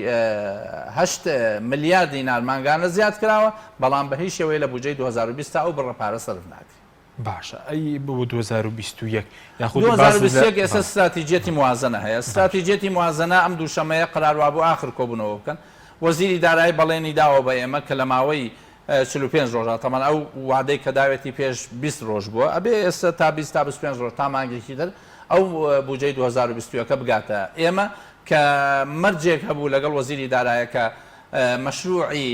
هەشت ملیار دینار مانگانە زیاد کراوە بەڵام بە هیچ شێوەیە لە بوجەی 2020 تا ئەو بڕە پارە سەرف ناکرێت. باشە ئەی بۆ 2021 یاخود 2021 ئێستا ستراتیجیەتی موازنە هەیە ستراتیجیەتی موازنە ئەم دووشەمەیە قەرار وابوو ئاخر کۆبوونەوە بکەن وەزیری دارایی بەڵێنی داوە بە ئێمە کە لە ماوەی 45 ڕۆژا تەمان ئەو وادەی کە داوێتی پێش 20 ڕۆژ بووە ئەبێ ئێستا تا 20 تا 25 ڕۆژ تا مانگێکی تر ئەو بودجەی 2021 بگاتە ئێمە کە مەرجێک هەبوو لەگەڵ وەزیری دارایەکە. مەشروعی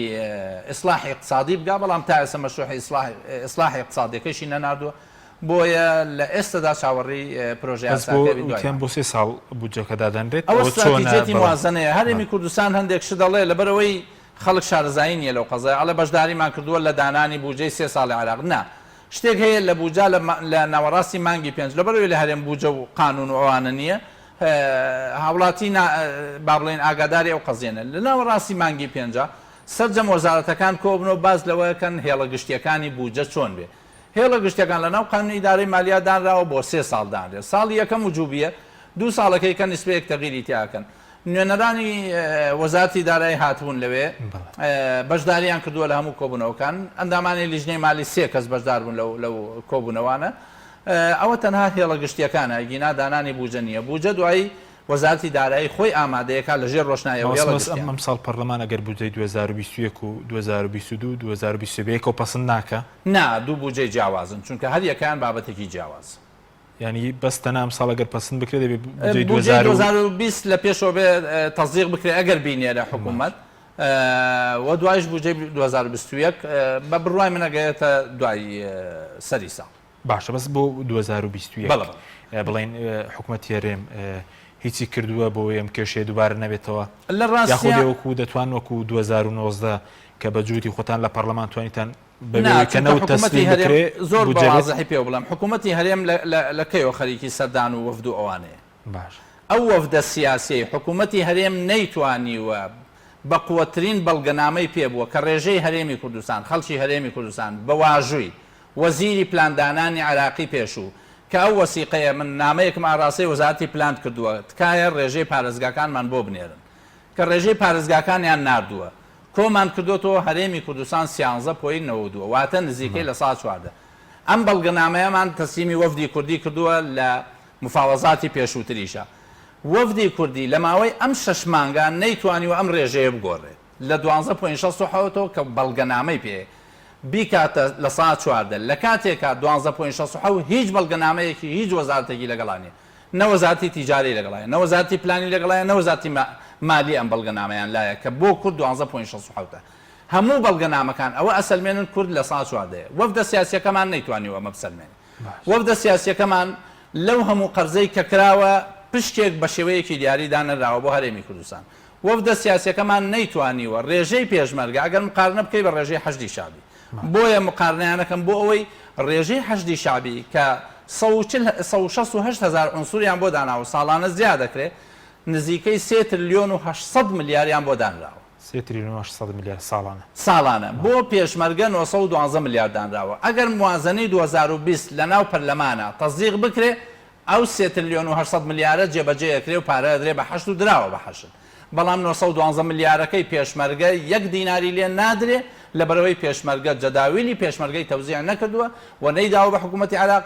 ئیسلاحی ئیقتسادی بگا، بەڵام تا ئێستا مەشروعی ئیسلاحی ئیقتسادیەکەیشی نەناردووە، بۆیە لە ئێستەدا چاوەڕێی پرۆژە بەس بۆ یاساکە بین دوای وتیان بۆ سێ ساڵ بودجەکە دادەنرێت، ئەوە ئەوە چۆنە ستراتیجیەتی بەڵێ موازەنەیە، هەرێمی کوردستان هەندێک شت دەڵێ لەبەرئەوەی خەڵک شارەزایی نییە لەو قەزایە، ئەڵێ بەشداریمان کردووە لە دانانی بوجەی سێ ساڵی عێراق، نا شتێک هەیە لە بوجە لە ناوەڕاستی مانگی پێنج لەبەرئەوەی لە هەرێم بوجە و قانون و ئەوانە نییە هاوڵاتی نا با بڵێین ئاگاداری ئەو قەزیە نە لە ناوەڕاستی مانگی پێنجا سەرجەم وەزارەتەکان کۆبنەوە باس لەوە کەن هێڵە گشتیەکانی بوجە چۆن بێ هێڵە گشتیەکان لە ناو قانونی ئیدارەی مالیا دانراوە بۆ سێ ساڵ دانرێ ساڵی یەکەم وجوبیە دوو ساڵەکەی کە نیسبەیەک تەغیری تیا کەن نوێنەرانی وەزارەتی دارایی هاتبوون لەوێ بەشداریان کردووە لە هەموو کۆبوونەوەکان ئەندامانی لیژنەی مالی سێ کەس بەشدار بوون لەو لەو کۆبوونەوانە ئەوە تەنها هێڵە گشتیەکانە گینا دانانی بوجە نیە بوجە دوایی وەزارەتی دارایی خۆی ئامادەیەکا لە ژێر ڕۆشنایی ئەو هێڵە مامۆستا بەس ئەم گشتیانە. ئەمساڵ پەرلەمان ئەگەر بودجەی 2021 و 2022 و 2023 بەیەکەوە پەسند ناکا؟ نا دوو بوجەی جیاوازن چونکە هەر یەکەیان بابەتێکی جیاوازە. یانی بەس تەنها ئەمساڵ ئەگەر پەسند بکرێ دەبێ بودجەی بودجەی 2000 و 2020 لە پێشەوە بێ تەسدیق بکرێ ئەگەر بینێرە باش. حکوومەت و دوایش بودجەی 2021 بە بڕوای من ئەگەیەتە دوای سەری ساڵ. باشە بەس بۆ 2021 بەڵێ بەڵێ. بڵێین حکومەتی هەرێم هیچی کردووە بۆ ئەوەی ئەم کێشەیە دووبارە نەبێتەوە؟ لە یاخود ڕاستیا. وەکو دەتوان وەکو 2019 کە بە جووتی خۆتان لە پەڕلەمان توانیتان بەبێ نا ئەوەی کە چونکە نەوت حکومەتی تەسلیم هەرێم بکرێ زۆر بە بودجە بێت؟ وازحی پێوە بڵێم حکومەتی هەرێم لە لە لە کەیەوە خەریکی سەردان و وەفد و ئەوانەیە؟ باشە. ئەو وەفدە سیاسیەی حکومەتی هەرێم نەیتوانیوە بە قوەترین بەڵگەنامەی پێ بووە کە ڕێژەی هەرێمی کوردستان خەڵکی هەرێمی کوردستان بە واژووی وەزیری پلاندانانی عێراقی پێشوو کە ئەو وەسیقەیە من نامەیەکم ئاڕاستەی وەزارەتی پلاند کردووە تکایە ڕێژەی پارێزگاکانمان بۆ بنێرن کە ڕێژەی پارێزگاکانیان ناردووە کۆمان کردۆتەوە هەرێمی کوردستان سیانزە point نەوەودووە واتە نزیکەی 14% ئەم بەڵگەنامەیەمان تەسلیمی وەفدی کوردی کردووە لە مفاوەزاتی پێشووتریشا وەفدی کوردی لە ماوەی ئەم شەش مانگە نەیتوانیوە ئەم ڕێژەیە بگۆڕێ لە دوانزە point 67ەوە کە بەڵگەنامەی پێ بیکاتە 14% لە کاتێکا دوانزە point 67 هیچ بەڵگەنامەیەکی هیچ وەزارەتێکی لەگەڵا نیە نە وەزارەتی تیجارەی لەگەڵایە نە وەزارەتی پلانی لەگەڵایە نە وەزارەتی مالی ئەم بەڵگەنامەیان لایە کە بۆ کورد دوانزە point 67ە هەموو بەڵگەنامەکان ئەوە ئەسەلمێنن کورد 14%ەیە وەفدە سیاسیەکەمان نەیتوانیوە ئەمە بسەلمێنێ وەفدە سیاسیەکەمان لەو هەموو قەرزەی کە کراوە پشکێک بە شێوەیەکی دیاری دانەنراوە بۆ هەرێمی کوردستان. وەفدە سیاسیەکەمان نەیتوانیوە ڕێژەی پێشمەرگە ئەگەر مقارنە بکەی بە ڕێژەی حەشدی شەعبی بۆیە مقارنەیان ئەکەم بۆ ئەوەی ڕێژەی حەشدی شەعبی کە 140 168 هەزار عونسوریان بۆ داناوە ساڵانە زیاد دەکرێ نزیکەی سێ ترلیۆن و 800 ملیاریان بۆ دانراوە. سێ تریلیۆن و 800 ملیار ساڵانە. ساڵانە بۆ پێشمەرگە 912 ملیار دانراوە ئەگەر موازەنەی 2020 لەناو پەرلەمانا تەسدیق بکرێ ئەو سێ ترلیۆن و 800 ملیارە جێبەجێ ئەکرێ و پارە ئەدرێ بە حەشد و دراوە بە حەشد بەڵام 912 ملیارەکەی پێشمەرگە یەک دیناری لێ نادرێ لەبەرئەوەی پێشمەرگە جەداویلی پێشمەرگەی تەوزیع نەکردووە و نەیداوە بە حکوومەتی عێراق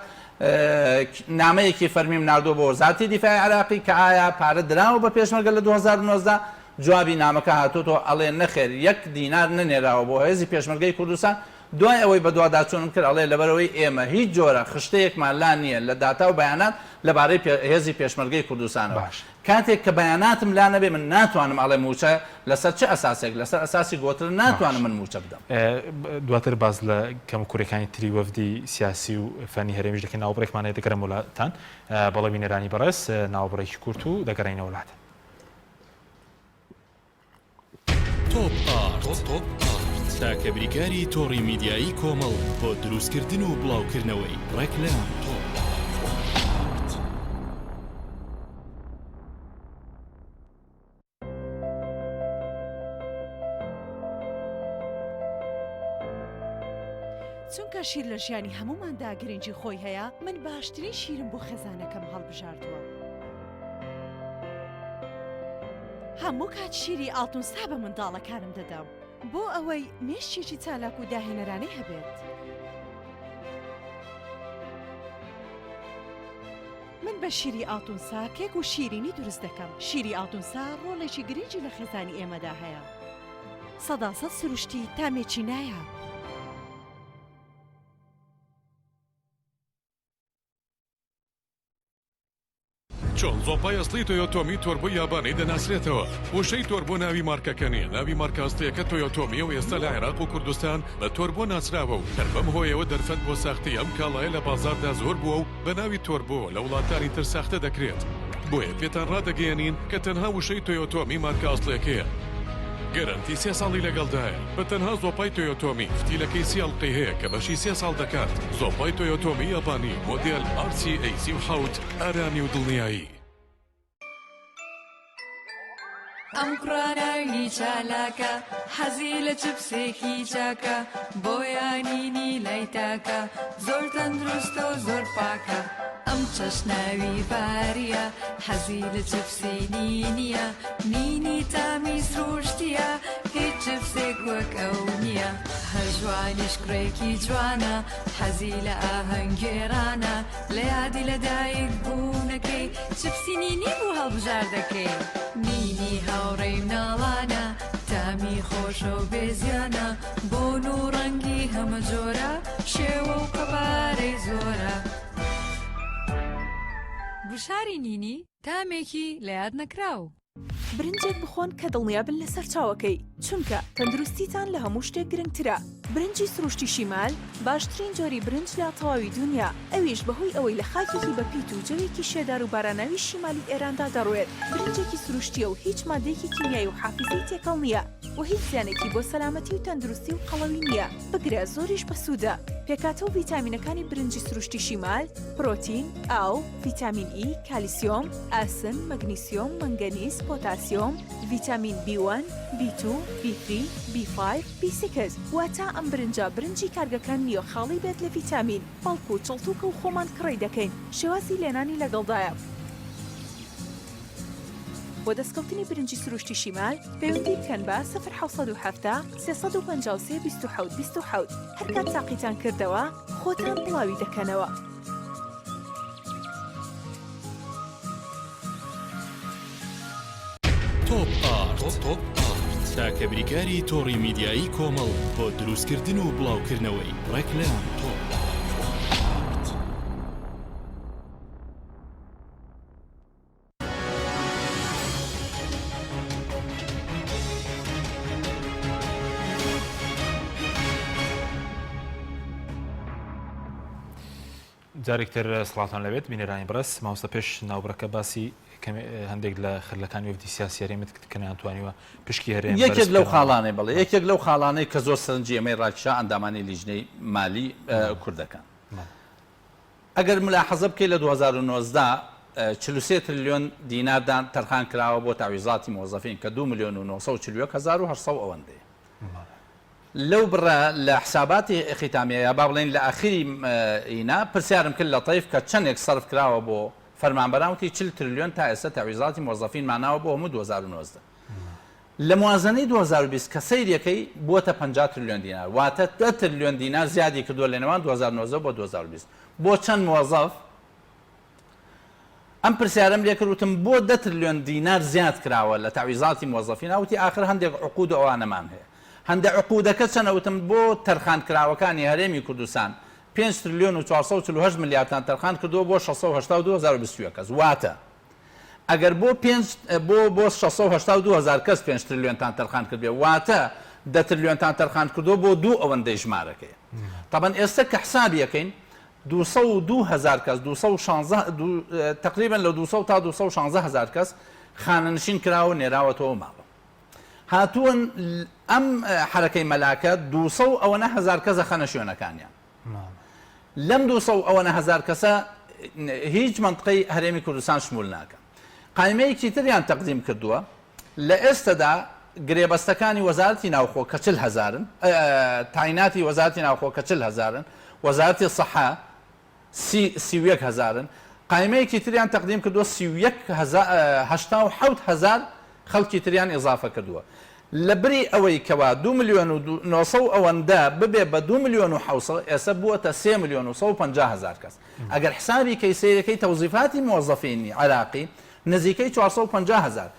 نامەیەکی فەرمیم ناردووە بۆ وەزارەتی دیفاعی عێراقی کە ئایا پارە دراوە بە پێشمەرگە لە 2019 جوابی نامەکە هاتۆتەوە ئەڵێ نەخێر یەک دینار نەنێراوە بۆ هێزی پێشمەرگەی کوردستان، دوای ئەوەی بەدواداچوونم کرد ئەڵێ لەبەرئەوەی ئێمە هیچ جۆرە خشتەیەکمان لا نییە لە داتا و بەیانات لەبارەی هێزی پێشمەرگەی کوردستانەوە باش. کاتێک کە بەیاناتم لا نەبێ من ناتوانم ئەڵێ مووچە لەسەر چ ئەساسێک لەسەر ئەساسی گۆترن ناتوانم باش. من مووچە بدەم. دواتر باس لە کەموکوڕیەکانی تری وەفدی سیاسی و فەنی هەرێمیش دەکەین ناوبڕێکمان هەیە دەگەڕێمەوە لاتان بەڵێ بینەرانی بەڕێز ناوبڕێکی کورت و دەگەڕێینەوە لاتان. تۆپ ئارت تاکە بریکاری تۆڕی میدیایی کۆمەڵ بۆ دروستکردن و بڵاوکردنەوەی ڕێکلام. چونکە شیر لە ژیانی هەمووماندا گرنگی خۆی هەیە، من باشترین شیرم بۆ خێزانەکەم هەڵبژاردووە. هەموو کات شیری ئاڵتونسا بە منداڵەکانم دەدەم بۆ ئەوەی مێشکێکی چالاک و داهێنەرانەی هەبێت. من بە شیری ئاڵتونسا کێک و شیرینی دروست دەکەم. شیری ئاڵتونسا ڕۆڵێکی گرنگی لە خێزانی ئێمەدا هەیە. سەداسەد سروشتی تامێکی نایاب. چۆن زۆپای ئەسڵی تۆیۆتۆمی تۆربۆی یابانی دەناسرێتەوە؟ وشەی تۆربۆ ناوی مارکەکە نییە، ناوی مارکە ئەسڵییەکە تۆیۆتۆمییە و ئێستا لە عێراق و کوردستان بە تۆربۆ ناسراوە و هەر بەم هۆیەوە دەرفەت بۆ ساختەی ئەم کاڵایە لە بازاڕدا زۆر بووە و بە ناوی تۆربۆ لە وڵاتانی تر ساختە دەکرێت. بۆیە پێتان ڕادەگەیەنین کە تەنها وشەی تۆیۆتۆمی مارکە ئەسڵیەکەیە. گەرەنتی سێ ساڵی لەگەڵدایە. بە تەنها زۆپای تۆیۆتۆمی فتیلەکەی سی ئەڵقەی هەیە کە بەشی سێ ساڵ دەکات. زۆپای تۆیۆتۆمی یابانی مۆدێل RCA 37 ئارامی و دڵنیایی. ئەم کوڕە ناوی چالاکە حەزی لە چپسێکی چاکە بۆیانینی لای تاکە زۆر تەندروستە و زۆر پاکە ئەم چەشناوی باریە حەزی لە چپسی نینیە نینی تامی سروشتیە هیچ چپسێک وەک ئەو نییە هەژوانیش کوڕێکی جوانە حەزی لە ئاهەنگگێڕانە لە یادی لە دایک بوونەکەی چپسی نینی بوو هەڵبژاردەکەی. نینی هاوڕێی مناڵانە تامی خۆشە و بێ زیانە بۆن و ڕەنگی هەمە جۆرە شێوە و قەبارەی زۆرە. گوشاری نینی تامێکی لە یاد نەکراو. برنجێک بخۆن کە دڵنیابن لە سەرچاوەکەی، چونکە تەندروستیتان لە هەموو شتێک گرنگترە. برنجی سروشتی شیمال باشترین جۆری برنج لە تەواوی دونیا، ئەویش بەهۆی ئەوەی لە خاکێکی بەپیت و جەوێکی شێدار و باراناوی شیمالی ئێراندا دەڕوێت، برنجێکی سروشتییە و هیچ مادەیەکی کیمیایی و حافیزەی تێکەڵ نییە و هیچ زیانێکی بۆ سەلامەتی و تەندروستی و قەڵەوی نییە، بگرە زۆریش بەسوودە. پێکهاتە و ڤیتامینەکانی برنجی سروشتی شیمال، پرۆتین، ئاو، ڤیتامین ئی، کالیسیۆم، ئاسن، مەگنیسیۆم، مەنگەنیز، پۆتاسیۆم، ڤیتامین بی وەن، بی تو، بی ثری، بی فایڤ، بی سیکس، واتە ئەم برنجە برنجی کارگەکان نییە خاڵی بێت لە ڤیتامین، بەڵکو چڵتوکە و خۆمان کڕی دەکەین، شێوازی لێنانی لەگەڵدایە. بۆ دەستکەوتنی برنجی سروشتی شیمال پەیوەندی بکەن بە، 0770 353 27 27، هەرکات تاقیتان کردەوە خۆتان بڵاوی دەکەنەوە. تۆپ ئارت تاکە بریکاری تۆڕی میدیایی کۆمەڵ بۆ دروستکردن و بڵاوکردنەوەی ڕێکلام. تۆپ ئارت. جارێکتر سڵاوتان لەبێت بینەرانی بەڕێز مامۆستا پێش ناوبڕەکە باسی هەندێک لە خلەکانی وەفدی سیاسی هەرێمت کرد کە نەیانتوانیوە پشکی هەرێم یەکێک لەو خاڵانەی بەڵێ یەکێک لەو خاڵانەی کە زۆر سەرنجی ئێمەی ڕاکیشا ئەندامانی لیژنەی مالی کوردەکان ئەگەر ملاحەزە بکەی لە 2019 43 تریلیۆن دینار دان تەرخان کراوە بۆ تەعویزاتی مۆزەفین کە 2 ملیۆن و 941 هەزار و 800 ئەوەندەیە لەو بڕە لە حساباتی ختامیە یا با بڵێین لە ئاخری ئینا پرسیارم کرد لە تەیف کە چەنێک سەرف کراوە بۆ فەرمانبەران وتی 40 ترلیۆن تا ئێستا تەعویزاتی مۆزەفین ماناوە بۆ هەموو 2019 لە موازنەی 2020 کە سەیرەکەی بووەتە 50 ترلیۆن دینار واتە 10 ترلیۆن دینار زیادی کردووە لە نێوان 2019 بۆ 2020 بۆ چەند مۆزەف ئەم پرسیارەم لێ کرد وتم بۆ دە ترلیۆن دینار زیاد کراوە لە تەعویزاتی مۆزەفینا وتی ئاخر هەندێک عقود و ئەوانەمان هەیە هەندە عقودەکە چەنە وتم بۆ تەرخان کراوەکانی هەرێمی کوردستان پێنج ترلیۆن و 448 ملیارتان تەرخان کردووە بۆ 682 هەزار کەس واتە ئەگەر بۆ پێنج بۆ بۆ 682 هەزار کەس پێنج ترلیۆنتان تەرخان کردبێ واتە دە ترلیۆنتان تەرخان کردووە بۆ دوو ئەوەندەی ژمارەکەی تەبەن ئێستا کە حسابی ئەکەین 202 هەزار کەس، 216 دوو تەقریبەن لە 200 تا 216 هەزار کەس خانەنشین کراوە و نێراوەتەوە ماڵەوە. هاتوون ئەم حەرەکەی مەلاکە 200 و ئەوەنە هەزار کەس ئەخەنە شوێنەکانیان. لەم 200 و ئەوەنە هەزار کەسە هیچ مەنتقەی هەرێمی کوردستان شمول ناکە. قایمەیەکی تریان تەقدیم کردووە لە ئێستەدا گرێبەستەکانی وەزارەتی ناوخۆ کە 40 هەزارن، تایناتی وەزارەتی ناوخۆ کە 40 هەزارن، وەزارەتی سەحە سی 31 هەزارن، قایمەیەکی تریان تەقدیم کردووە 31 هەزار 87 هەزار خەڵکی تریان ئیزافە کردووە. لە بری ئەوەی کەوا دوو ملیۆن و نۆ سەد و ئەوەندە ببێ بە دوو ملیۆن و حەوت سەد ئێستا بووەتە سێ ملیۆن و 150 هەزار کەس. ئەگەر حسابی کەی سەیرەکەی تەوزیفاتی مۆزەفینی عێراقی نزیکەی 450 هەزار.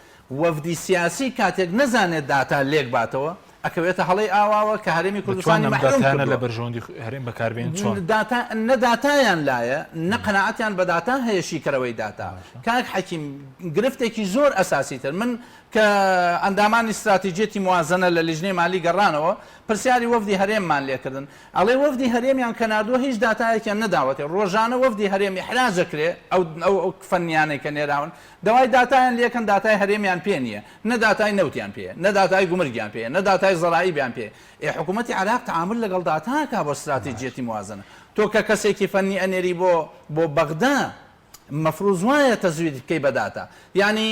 وەفدی سیاسی کاتێک نەزانێت داتا لێک باتەوە. ئەکەوێتە هەڵەی ئاواوە کە هەرێمی کوردستانی دەتوانن ئەم مەحروم داتایانە لە کردووە. بەرژەوەندی هەرێم بەکاربێنن چۆن؟ داتا نە داتایان لایە نە قەناعەتیان بە داتا هەیە شیکەرەوەی داتا. کاک حەکیم گرفتێکی زۆر ئەساسی تر من کە ئەندامانی ستراتیجیەتی موازەنە لە لیژنەی مالی گەڕانەوە پرسیاری وەفدی هەرێممان لێکردن ئەڵێ وەفدی هەرێمیان کە ناردووە هیچ داتایەکیان نەداوەتێ ڕۆژانە وەفدی هەرێم ئیحراج ئەکرێ ئەو ئەو فەنیانەی کە نێراون داوای داتایان لێکەن داتای هەرێمیان پێ نییە نە داتای نەوتیان پێیە نە داتای گومرگیان پێیە نە داتای زەرائیبیان پێیە ئێ حکوومەتی عێراق تەعامول لەگەڵ داتا ئەکا بۆ ستراتیجیەتی موازەنە تۆ کە کەسێکی فەنی ئەنێری بۆ بۆ بەغدا مەفروز وایە تەزویر بکەی بە داتا یانی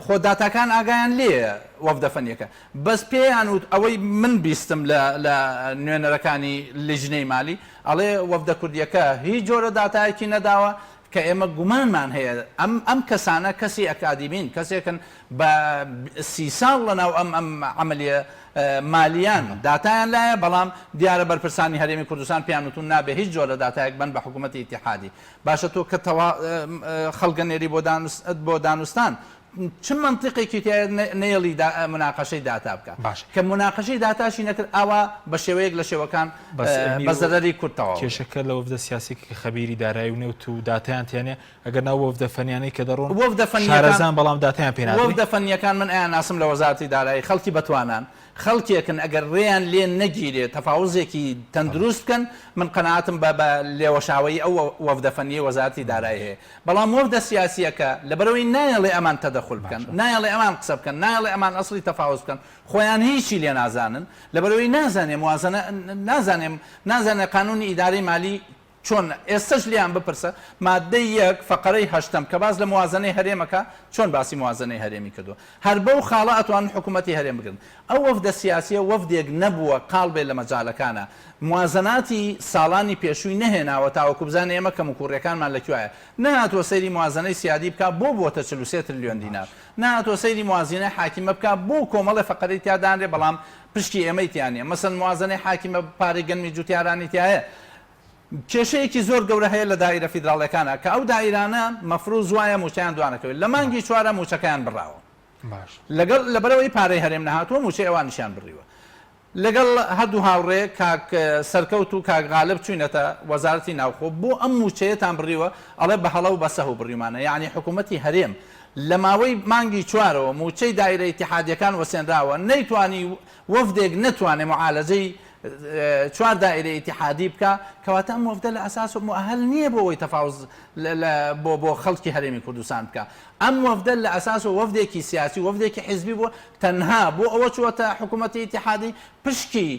خۆ داتاکان ئاگایان لێیە وەفدە فەنیەکە بەس پێیان وت ئەوەی من بیستم لە لە نوێنەرەکانی لیژنەی مالی ئەڵێ وەفدە کوردیەکە هیچ جۆرە داتایەکی نەداوە کە ئێمە گومانمان هەیە ئەم ئەم کەسانە کەسی ئەکادیمین کەسێکن بە سی ساڵ لەناو ئەم ئەم عەمەلیە مالیان داتایان لایە بەڵام دیارە بەرپرسانی هەرێمی کوردستان پێیان وتون نابێ هیچ جۆرە داتایەک بەن بە حکوومەتی ئیتیحادی باشە تۆ کە تەوا خەڵک ئەنێری بۆ دانوس بۆ دانوستان چ مەنتیقێکی تیایە نەیەڵی دا موناقەشەی داتا بکا باشە. کە موناقەشەی داتاشی نەکرد ئاوا بە شێوەیەک لە شێوەکان بەس بە زەرەری کورد تەواو بێ. کێشەکە لە وەفدە سیاسیەکە کە خەبیری دارایی و نەوت و داتایان تیا نیە ئەگەر نا وەفدە فەنیانەی کە دەڕۆن وەفدە فەنیەکان شارەزان بەڵام داتایان پێ نادرێ. وەفدە فەنیەکان من ئەیانناسم لە وەزارەتی دارایی خەڵکی بەتوانان خەڵکێکن ئەگەر ڕێیان لێ نەگیرێ تەفاوزێکی تەندروست بکەن، من قەناعەتم بە بە لێوەشاوەیی ئەو وەفدە فەنیەی وەزارەتی دارایی هەیە، بەڵام وەفدە سیاسیەکە لەبەرئەوەی نایەڵێ ئەمان تەدەخول بکەن، نایەڵێ ئەمان قسە بکەن، نایەڵێ ئەمان ئەسڵی تەفاوز بکەن، خۆیان هیچی لێ نازانن، لەبەرئەوەی نازانێ موازەنە نازانێ نازانێ قانونی ئیدارەی مالی چۆن ئێستەش لێیان بپرسە ماددەی یەک فەقەرەی هەشتەم کە باس لە موازەنەی هەرێم ئەکا چۆن باسی موازەنەی هەرێمی کردووە هەر بەو خاڵە ئەتوانن حکوومەتی هەرێم بگرن ئەو وەفدە سیاسیە وەفدێک نەبووە قاڵ بێ لە مەجالەکانا موازەناتی ساڵانی پێشووی نەهێناوە تاوەکو بزانێ ئێمە کەموکووڕیەکانمان لە کوایە نەهاتووە سەیری موازەنەی سیادی بکا بۆ بووەتە 43 ترلیۆن دینار نەهاتووە سەیری موازینەی حاکیمە بکا بۆ کۆمەڵێ فەقەرەی تیا دانرێ بەڵام پشکی ئێمەی تیا نیە مەسەن موازەنەی حاکیمە پارەی گەنمی جوتیارانی تیایە کێشەیەکی زۆر گەورە هەیە لە دائیرە فیدراڵیەکانا کە ئەو دائیرانە مەفروز وایە موچەیان دوانەکەوێت لە مانگی چوارا موچەکەیان بڕاوە لەگەڵ لەبەرئەوەی پارەی هەرێم نەهاتووە موچەی ئەوانیشیان بڕیوە لەگەڵ هەردوو هاوڕێ کاک سەرکەوت و کاک غالب چوینەتە وەزارەتی ناوخۆ بۆ ئەم موچەیەتان بڕیوە ئەڵێ بە هەڵە و بە سەهو بڕیومانە یەعنی حکومەتی هەرێم لە ماوەی مانگی چوارەوە موچەی دائیرە ئیتیحادیەکان وەسێنراوە نەیتوانی وەفدێک نەتوانێ معالەجەی چوار دائیرەی ئیتیحادی بکا، کەواتە ئەم وەفدە لە ئەساس موئەهەل نییە بۆ ئەوەی تەفاوز لە بۆ بۆ خەڵکی هەرێمی کوردستان بکا. ئەم وەفدە لە ئەساس وەفدێکی سیاسی و وەفدێکی حیزبی بووە، تەنها بۆ ئەوە چووەتە حکوومەتی ئیتیحادی پشکی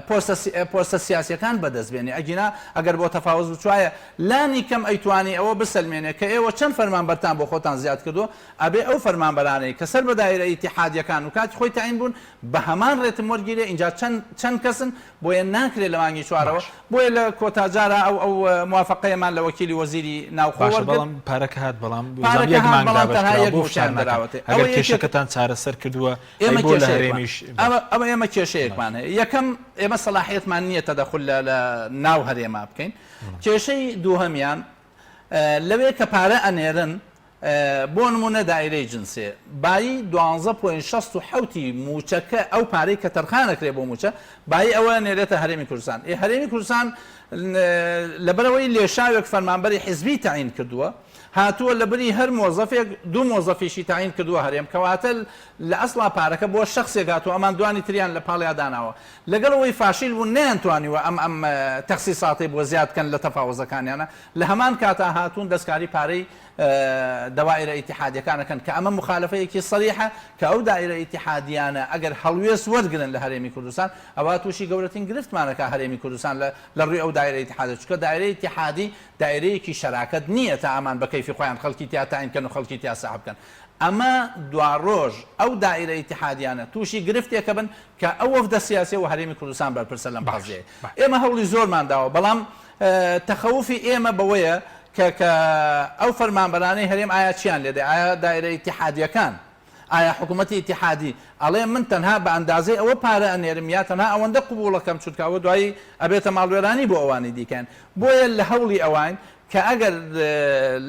پۆستە پۆستە سیاسییەکان بەدەست بێنێ، ئەگینا ئەگەر بۆ تەفاوز بچوایە لانی کەم ئەیتوانی ئەوە بسەلمێنێ کە ئێوە چەند فەرمانبەرتان بۆ خۆتان زیاد کردووە، ئەبێ ئەو فەرمانبەرانەی کە سەر بە دائیرە ئیتیحادییەکان و کاتی خۆی تەعین بوون بە هەمان ڕێتم وەرگیرێ ئینجا چەند چەند کەسن بۆیە ناکرێ لە مانگی چوارەوە باش. بۆیە لە کۆتا جارا ئەو ئەو موافەقەیەمان لە وەکیلی وەزیری ناوخۆ باشە وەرگرت. بەڵام پارەکە هات بەڵام وەزام پارەکە یەک هات مانگ بەڵام دابەش تەنها کراوە یەک بۆ مووچەیان فشار ناکەن دراوەتێ ئەگەر ئەوە یەکێک کێشەکەتان چارەسەر کردووە ئەی ئێمە بۆ لە کێشەیەکمان هەرێمیش ئەوە باش ئەوە ئێمە باش کێشەیەکمان هەیە یەکەم ئێمە سەلاحیەتمان نییە تەدەخول لە لە ناو هەرێما بکەین کێشەی دووهەمیان لەوێ کە پارە ئەنێرن بۆ نموونە دایرەی جنسێ بایی دوانزە point 67 ی مووچەکە ئەو پارەی کە تەرخان ئەکرێ بۆ مووچە بایی ئەوە ئەنێرێتە هەرێمی کوردستان ئێ هەرێمی کوردستان لەبەرئەوەی لێشاوێک فەرمانبەری حیزبی تەعین کردووە هاتووە لەبری هەر مۆزەفێک دوو مۆزەفیشی تەعین کردووە هەرێم کەواتە لە ئەسڵا پارەکە بۆ شەخسێک هاتووە ئەمان دوانی تریان لە پاڵیا داناوە لەگەڵ ئەوەی فاشیل بوون نەیانتوانیوە ئەم ئەم تەخسیساتەی بۆ زیاد کەن لە تەفاوزەکانیانە لە هەمان کاتا هاتوون دەستکاری پارەی دەوائیرە ئیتیحادیەکان ئەکەن کە ئەمە موخالەفەیەکی سەریحە کە ئەو دائیرە ئیتیحادیانە ئەگەر هەڵوێست وەرگرن لە هەرێمی کوردستان ئەوا تووشی گەورەترین گرفتمان ئەکا هەرێمی کوردستان لە لە ڕووی ئەو دائیرە ئیتیحادە چونکە دائیرەی ئیتیحادی دائیرەیەکی شەراکەت نییە تا ئەمان بە کەیفی خۆیان خەڵکی تیا تەعین کەن و خەڵکی تیا سەحب کەن ئەمە دواڕۆژ ئەو دائیرە ئیتیحادیانە تووشی گرفتێکە بن کە ئەو وەفدە سیاسیە و هەرێمی کوردستان بەرپرسە لەم باش قەزیەیە باش. ئێمە هەوڵی زۆرمان داوە بەڵام تەخەوفی ئێمە بەوەیە کە کە ئەو فەرمانبەرانەی هەرێم ئایا چیان لێدێ ئایا دایرە ئیتیحادیەکان ئایا حکوومەتی ئیتیحادی ئەڵێ من تەنها بە ئەندازەی ئەوە پارە ئەنێرم یا تەنها ئەوەندە قبوڵەکەم چونکە ئەوە دوایی ئەبێتە ماڵوێرانی بۆ ئەوانی دیکەن بۆیە لە هەوڵی ئەوین کە ئەگەر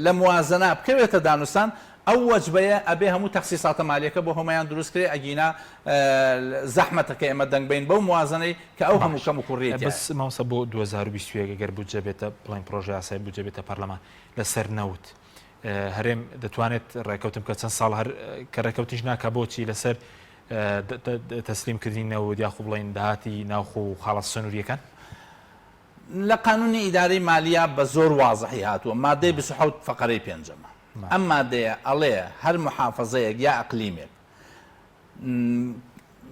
لە موازنە بکەوێتە دانوستان. ئەو وەجبەیە ئەبێ هەموو تەخسیساتە مالیەکە بۆ هەموان دروست کرێ ئەگینا زەحمەتە کە ئێمە دەنگ بەین بەو موازنەی کە ئەو هەموو باش کەم و کوڕیەی تیایە. بەس مامۆستا بۆ 2021 گەر بودجە بێتە بڵێن پرۆژە یاسای بودجە بێتە پەرلەمان لەسەر نەوت هەرێم دەتوانێت ڕێکەوتن بکات چەند ساڵ هەر کە ڕێکەوتنیش ناکا بۆچی لەسەر تەسلیم کردنی نەوت یاخو بڵێن داهاتی ناوخۆ و خاڵە سنووریەکان؟ لە قانونی ئیدارەی مالیە بە زۆر وازحی هاتووە مادەی 27 فەقەرەی پێنجەمە ئەم مادەیە ئەڵێ هەر محافەزەیەک یا ئەقلیمێک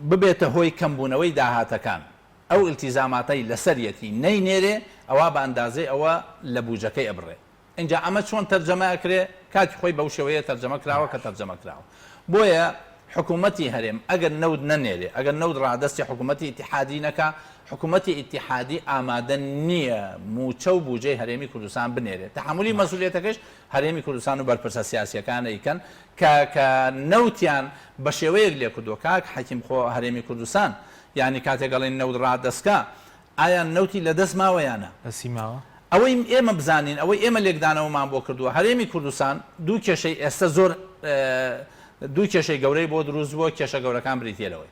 ببێتە هۆی کەمبوونەوەی داهاتەکان ئەو ئیلتیزاماتەی لەسەریەتی نەینێرێ ئەوا بە ئەندازەی ئەوە لە بوجەکەی ئەبڕێ ئینجا ئەمە چۆن تەرجەمە ئەکرێ؟ کاتی خۆی بەو شێوەیە تەرجەمە کراوە کە تەرجەمە کراوە. بۆیە حکوومەتی هەرێم ئەگەر نەوت نەنێرێ، ئەگەر نەوت ڕادەستی حکوومەتی ئیتیحادی نەکا، حکوومەتی ئیتیحادی ئامادە نییە مووچە و بووجەی هەرێمی کوردستان بنێرێ. تەحەمولی مەسئولیەتەکەش هەرێمی کوردستان و بەرپرسە سیاسییەکان ئەیکەن کە کە نەوتیان بە شێوەیەک لێ کردووە. کاک حەکیم خۆ هەرێمی کوردستان یانی کاتێک ئەڵێن نەوت ڕادەست کا، ئایا نەوتی لەدەست ماوە یا نا؟ دەستی ماوە؟ ئەوەی ئێمە بزانین، ئەوەی ئێمە لێکدانەوەمان بۆ کردووە، هەرێمی کوردستان دوو کێشەی ئێستە زۆر دوو کێشەی گەورەی بۆ دروست بووە، کێشە گەورەکان بریتییە لەوەی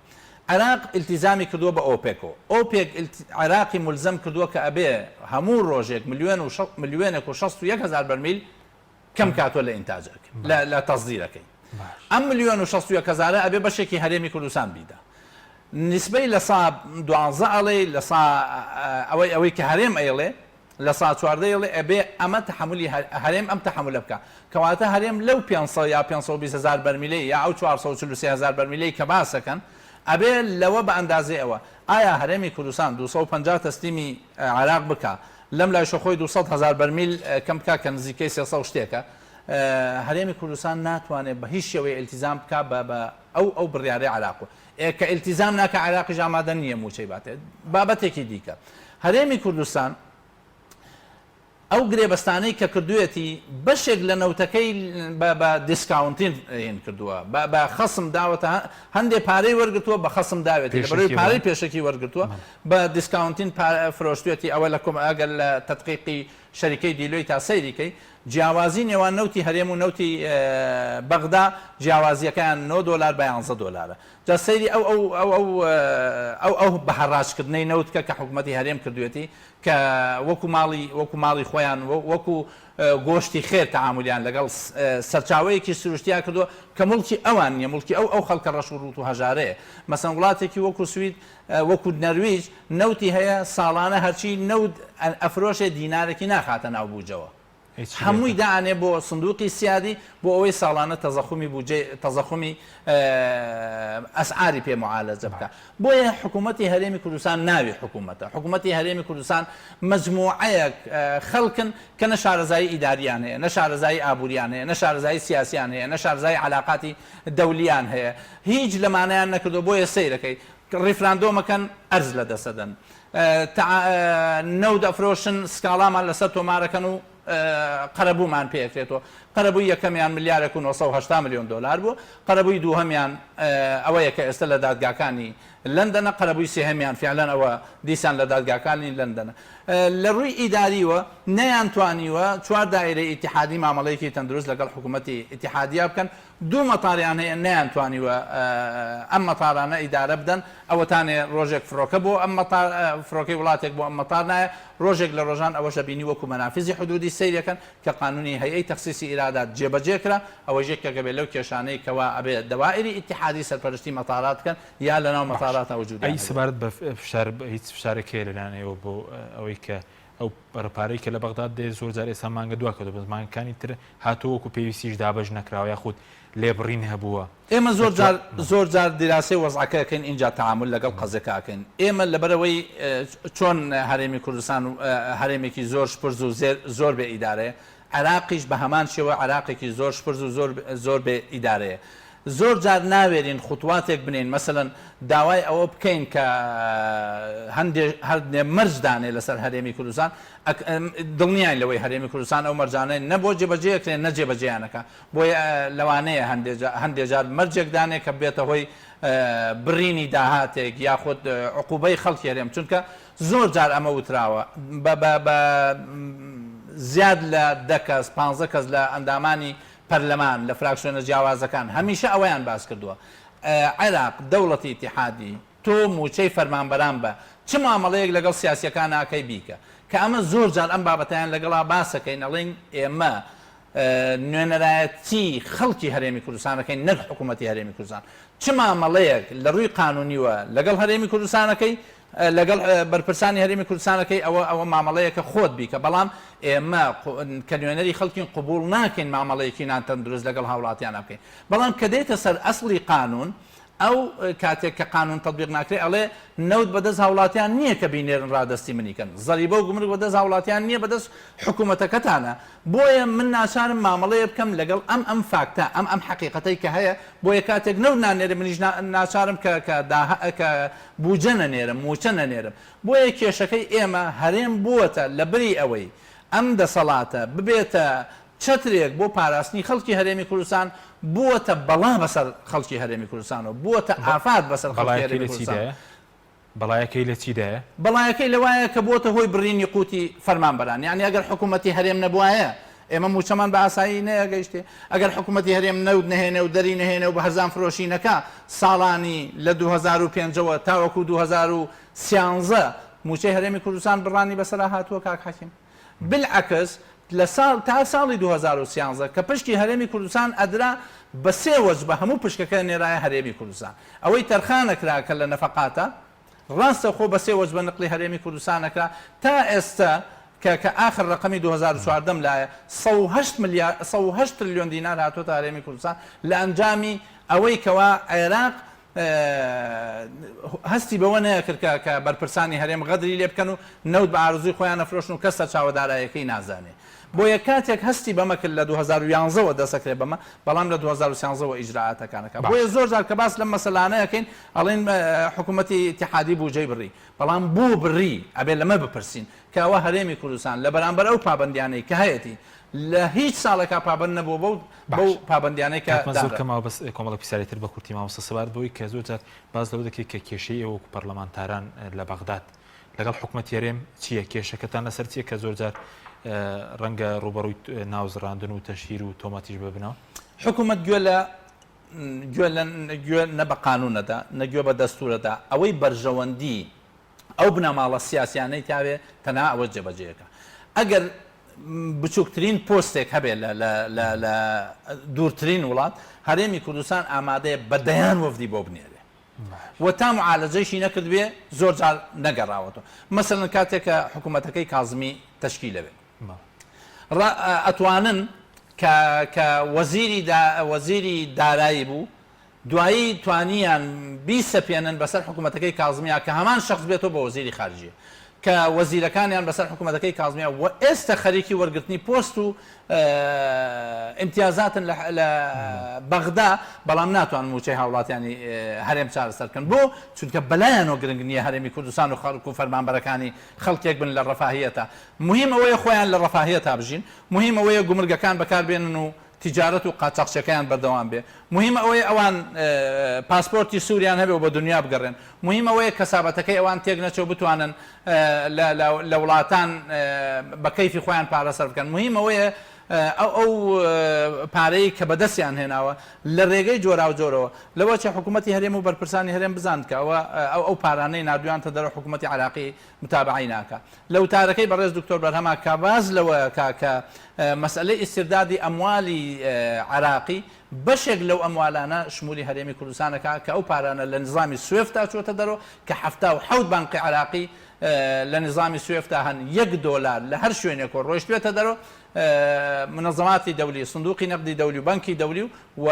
عێراق ئیلتیزامی کردووە بە ئۆپێکەوە، ئۆپێک عێراقی مولزەم کردووە کە ئەبێ هەموو ڕۆژێک ملیۆن و ملیۆنێک و 61 هەزار بەرمیل کەم کاتۆ لە ئینتاجەکەی لە لە تەسدیرەکەی ئەم ملیۆن و 61 هەزارە ئەبێ بەشێکی هەرێمی کوردستان بیدا نیسبەی لە سا دوانزە ئەڵێی لە سا ئەوەی ئەوەی کە هەرێم ئەیڵێ لە سا چواردە ئەڵێ ئەبێ ئەمە تەحەمولی هەرێم ئەم تەحەمولە بکا کەواتە هەرێم لەو 500 یا 520 هەزار بەرمیلەی یا ئەو 443 هەزار بەرمیلەی کە باسەکەن ئەبێ لەوە بە ئەندازەی ئەوە ئایا هەرێمی کوردستان 250 تەسلیمی عێراق بکا لەم لایشەوە خۆی 200 هەزار بەرمیل کەم بکا کە نزیکەی 300 شتێکە هەرێمی کوردستان ناتوانێت بە هیچ شێوەیە ئیلتیزام بکا بە بە ئەو ئەو بڕیارەی عێراق و ئێ کە ئیلتیزام ناکا عێراقیش ئامادە نییە مووچەی باتێ. بابەتێکی دیکە هەرێمی کوردستان ئەو گرێبەستانەی کە کردوویەتی بەشێک لە نەوتەکەی بە بە discounting هین کردووە بە بە خەسم داوەتە هەندێ پارەی وەرگرتووە بە خەسم داوێتی لە بەرەوەی پێشەکی پارەی بۆ پێشەکی وەرگرتووە بە discounting فرۆشتوێتی ئەوە لە کۆم ئەگەر لە تەدقیقی شەریکەی دیلۆیت تا سەیری کەی جیاوازی نێوان نەوتی هەرێم و نەوتی بەغدا جیاوازیەکەیان نۆ دۆلار بە یانزە دۆلارە جا سەیری ئەو ئەو ئەو ئەو ئەو ئەو بە هەڕاج کردنەی نەوت کە کە حکومەتی هەرێم کردوێتی کە وەکو ماڵی وەکو ماڵی خۆیان وەکو گۆشتی خێر تەعامولیان لەگەڵ سەرچاوەیەکی سروشتیا کردووە کە موڵکی ئەوان نییە موڵکی ئەو ئەو خەڵکە ڕەش و ڕووت و هەژارەیە مەسەن وڵاتێکی وەکو سوید وەکو نەرویج نەوتی هەیە ساڵانە هەرچی نەوت ئەفرۆشێ دینارێکی ناخاتە ناو بوجەوە هەمووی دائەنێ بۆ سندوقی سیادی بۆ ئەوەی ساڵانە تەزەخومی بوجەی تەزەخومی ئەسعاری پێ معالەجە بکا بۆیە حکوومەتی هەرێمی کوردستان ناوی حکوومەتە حکوومەتی هەرێمی کوردستان مەجموعەیەک خەڵکن کە نە شارەزایی ئیداریان هەیە نە شارەزایی ئابووریان هەیە نە شارەزایی سیاسیان هەیە نە شارەزایی عەلاقاتی دەولیان هەیە هیچ لەمانەیان نەکردووە بۆیە سەیرەکەی ڕیفراندۆمەکەن ئەرز لە دەسەدەن نەوت ئەفرۆشن سکاڵامان لەسەر تۆمارەکەن و قەرەبوومان پێ ئەکرێتەوە قەرەبووی یەکەمیان ملیارێک و 980 ملیۆن دۆلار بوو قەرەبووی دووهەمیان ئەوەیە کە ئێستا لە دادگاکانی لەندەنە قەرەبووی سێهەمیان فعلەن ئەوە دیسان لە دادگاکانی لەندەنە لە ڕووی ئیداریوە نەیانتوانیوە چوار دایرەی ئیتیحادی مامەڵەیەکی تەندروست لەگەڵ حکوومەتی ئیتیحادیا بکەن دوو مەتاریان هەیە نەیانتوانیوە ئەم مەتارانە ئیدارە بدەن، ئەوەتانێ ڕۆژێک فڕۆکە بۆ ئەم مەتار فڕۆکەی وڵاتێک بۆ ئەم مەتار نایە، ڕۆژێک لە ڕۆژان ئەوەش ئەبینی وەکو مەنافیزی حدودی سەیرەکەن کە قانونی هەیئەی تەخسیسی ئیرادات جێبەجێ کرا، ئەوەش یەکێکە بێ لەو کێشانەی کەوا ئەبێ دەوائری ئیتیحادی سەرپەرشتی مەتارات بکەن یا لەناو باش مەتاراتا وجودیان ئەی هەبێ. سەبارەت بە فشار هیچ فشارێک هەیە لەلایەن ئێوە بۆ ئەوەی کە ئەو بڕە پارەی کە لە بەغداد دێت زۆر جار ئێستا مانگە دواکەوتووە بەس مانگەکانی تر هاتووە وەکو پێویستیش دابەش نەکراوە یاخود لێبڕین هەبووە ئێمە زۆر لە جار زۆر جار دیراسەی وەزعەکە ئەکەین ئینجا تەعامول لەگەڵ قەزیەکە ئەکەین ئێمە لەبەرئەوەی چۆن هەرێمی کوردستان هەرێمێکی زۆر شپرز و زۆر بێ ئیدارەیە عێراقیش بە هەمان شێوە عێراقێکی زۆر شپرز و زۆر زۆر بێ ئیدارەیە. زۆر جار ناوێرین خوتواتێک بنێین مەسەلەن داوای ئەوە بکەین کە هەندێ هەندێ مەرج دانێ لەسەر هەرێمی کوردستان دڵنیاین لەوەی هەرێمی کوردستان ئەو مەرجانەی نە بۆ جێبەجێ ئەکرێن نە جێبەجێیان ئەکا بۆیە لەوانەیە هەندێ هەندێ جار مەرجێک دانێ کە ببێتە هۆی بڕینی داهاتێک یاخود عقوبەی خەڵکی هەرێم چونکە زۆر جار ئەمە وتراوە بە بە بە زیاد لە دە کەس پانزە کەس لە ئەندامانی. پەرلەمان لە فراکسیۆنە جیاوازەکان هەمیشە ئەوەیان باس کردووە عێراق دەوڵەتی ئیتیحادی تۆ مووچەی فەرمانبەران بە چ مامەڵەیەک لەگەڵ سیاسیەکان ئەکەی بیکە کە ئەمە زۆر جار ئەم بابەتەیان لەگەڵا باسەکەین ئەڵێین ئێمە نوێنەرایەتی خەڵکی هەرێمی کوردستان ئەکەین نەک حکوومەتی هەرێمی کوردستان چ مامەڵەیەک لە ڕووی قانونیوە لەگەڵ هەرێمی کوردستان ئەکەی لەگەڵ بەرپرسانی هەرێمی کوردستان ئەکەی ئەوە ئەوە مامەڵەیەکە خۆت بیکە بەڵام ئێمە کە نوێنەری خەڵکین قبوڵ ناکەین مامەڵەیەکی ناتەندروست لەگەڵ هاوڵاتیان بکەین بەڵام کە دێتە سەر ئەسڵی قانون ئەو کاتێک کە قانون تەتبیق ناکرێ ئەڵێ نەوت بەدەست هاوڵاتیان نییە کە بینێرن ڕادەستی منی کەن، زەریبە و گومرگ بەدەست هاوڵاتیان نییە بەدەست حکومەتەکەتانە، بۆیە من ناچارم مامەڵەیە بکەم لەگەڵ ئەم ئەم فاکتە ئەم ئەم حەقیقەتەی کە هەیە، بۆیە کاتێک نەوت نانێرێ منیش ناچارم کە کە داها کە بوجە نەنێرم موچە نەنێرم، بۆیە کێشەکەی ئێمە هەرێم بووەتە لەبری ئەوەی ئەم دەسەڵاتە ببێتە چەترێک بۆ پاراستنی خەڵکی هەرێمی کوردستان بووەتە بەڵا بەسەر خەڵکی هەرێمی کوردستانەوە، بووەتە ئافات بەسەر خەڵکی هەرێمی کوردستان. بەڵایەکەی لە چیدایە؟ بەڵایەکەی لەوایە کە بووەتە هۆی بڕینی قوتی فەرمانبەران. یانی ئەگەر حکوومەتی هەرێم نەبوایە ئێمە مووچەمان بە ئاسایی نەیەگەیشتێ. ئەگەر حکوومەتی هەرێم نەوت نەهێنێ و دەری نەهێنێ و بە هەرزان فرۆشی نەکا، ساڵانی لە 2005 ەوە تاوەکوو 2013 مووچەی هەرێمی کوردستان بڕانی بەسەرا هاتووە کاک حەکیم. بالعکس لە ساڵ تا ساڵی 2013 کە پشکی هەرێمی کوردستان ئەدرا بە سێ وەجبە هەموو پشکەکە نێرایە هەرێمی کوردستان ئەوەی تەرخان ئەکرا کە لە نەفەقاتە ڕاستەوخۆ بە سێ وەجبە نقلی هەرێمی کوردستان ئەکرا تا ئێستە کە کە ئاخر ڕەقەمی 2014 م لایە 108 ملیار 108 ترلیۆن دینار هاتۆتە هەرێمی کوردستان لە ئەنجامی ئەوەی کەوا عێراق هەستی بەوە نەکرد کە کە بەرپرسانی هەرێم غەدری لێ بکەن و نەوت بە ئارەزووی خۆیان ئەفرۆشن و کەس سەرچاوە دارایەکەی نازانێ. بۆیە کاتێک هەستی بەمە کرد لە 2011 وە دەست ئەکرێ بەمە، بەڵام لە 2013 وە ئیجرائاتەکان ئەکا. بۆیە زۆر جار کە باس لەم مەسەلانە ئەکەین ئەڵێین حکوومەتی ئیتیحادی بووجەی بڕی. بەڵام بۆ بڕی؟ ئەبێ لەمە بپرسین کە ئەوە هەرێمی کوردستان لە بەرامبەر ئەو پابەندیانەی کە هەیەتی لە هیچ ساڵێکا پابەند نەبووە بەو بەو پابەندیانەی کە کاتمان زۆر دانرا. کەمە بەس کۆمەڵێک پرسیاری تر بە کورتی مامۆستا سەبارەت بەوەی کە زۆر جار باس لەوە دەکرێت کە کێشەی ئێوە وەکو پەرلەمانتاران لە بەغداد لەگەڵ حکومەتی هەرێم چییە کێشەکەتان لەسەر چییە کە زۆر جار ڕەنگە ڕووبەڕووی ناوزڕاندن و تەشهیر و تۆمەتیش ببنەوە؟ حکومەت گوێ لە گوێ لە گوێ نە بە قانوون ئەدا نە گوێ بە دەستوور ئەدا ئەوەی بەرژەوەندی ئەو بنەماڵە سیاسیانەی تاوێ تەنها ئەوە جێبەجێ ئەکا ئەگەر بچووکترین پۆستێک هەبێ لە لە لە لە دوورترین وڵات هەرێمی کوردستان ئامادەیە بە دەیان وەفدی بۆ بنێرێ و تا معالەجەیشی نەکردبێ زۆر جار نەگەڕاوەتەوە مەسەلەن کاتێک کە حکوومەتەکەی کازمی تەشکیلە بێ ئەتوانن کە کە وەزیری دا وەزیری دارایی بوو دوایی توانیان بیسەپێنن بەسەر حکومەتەکەی کازمیا کە هەمان شەخس بێتەوە بە وەزیری خارجیە کە وەزیرەکانیان بەسەر حکومەتەکەی کازمیا و ئێستە خەریکی وەرگرتنی پۆست و ئیمتیازاتن لە بەغدا بەڵام ناتوان موچەی هاوڵاتیانی هەرێم چارەسەر بکەن بۆ چونکە بەلایانەوە گرنگ نییە هەرێمی کوردستان و خەڵک و فەرمانبەرەکانی خەڵکێک بن لە ڕەفاهیەتا مهم ئەوەیە خۆیان لە ڕەفاهیەتا بژین مهم ئەوەیە گومرگەکان بەکاربێنن و تیجارەت و قاچاخچیەکەیان بەردەوام بێ. موهیم ئەوەیە ئەوان پاسپۆرتی سوریان هەبێ و بە دونیا بگەڕێن. موهیم ئەوەیە کەسابەتەکەی ئەوان تێک نەچێ و بتوانن لە لە لە وڵاتان بە کەیفی خۆیان پارە سەرف بکەن. موهیم ئەوەیە ئەو ئەو پارەی کە بەدەستیان هێناوە لە رێگەی جۆراوجۆرەوە لەوەچێ حکوومەتی هەرێم و بەرپرسانی هەرێم بزانن کە ئەوە ئەو ئەو پارانەی ناردویانتە دەرەوە حکوومەتی عێراقی متابەعەی ناکا. لە وتارەکەی بەڕێز دکتۆر بەرهەما کە باس لەوە ئەکا کە مەسئەلەی ئیستیردادی ئەموالی عێراقی بەشێک لەو ئەموالانە شمولی هەرێمی کوردستان ئەکا کە ئەو پارانە لە نیزامی سوێفتا چووەتە دەرەوە کە 77 بانقی عێراقی لە نیزامی سوێفتا هەن یەک دۆلار لە هەر شوێنێکەوە ڕۆیشتبێتە دەرەوە منەزەماتی دەولی، سندوقی نەقدی دەولی و بانکی دەولی و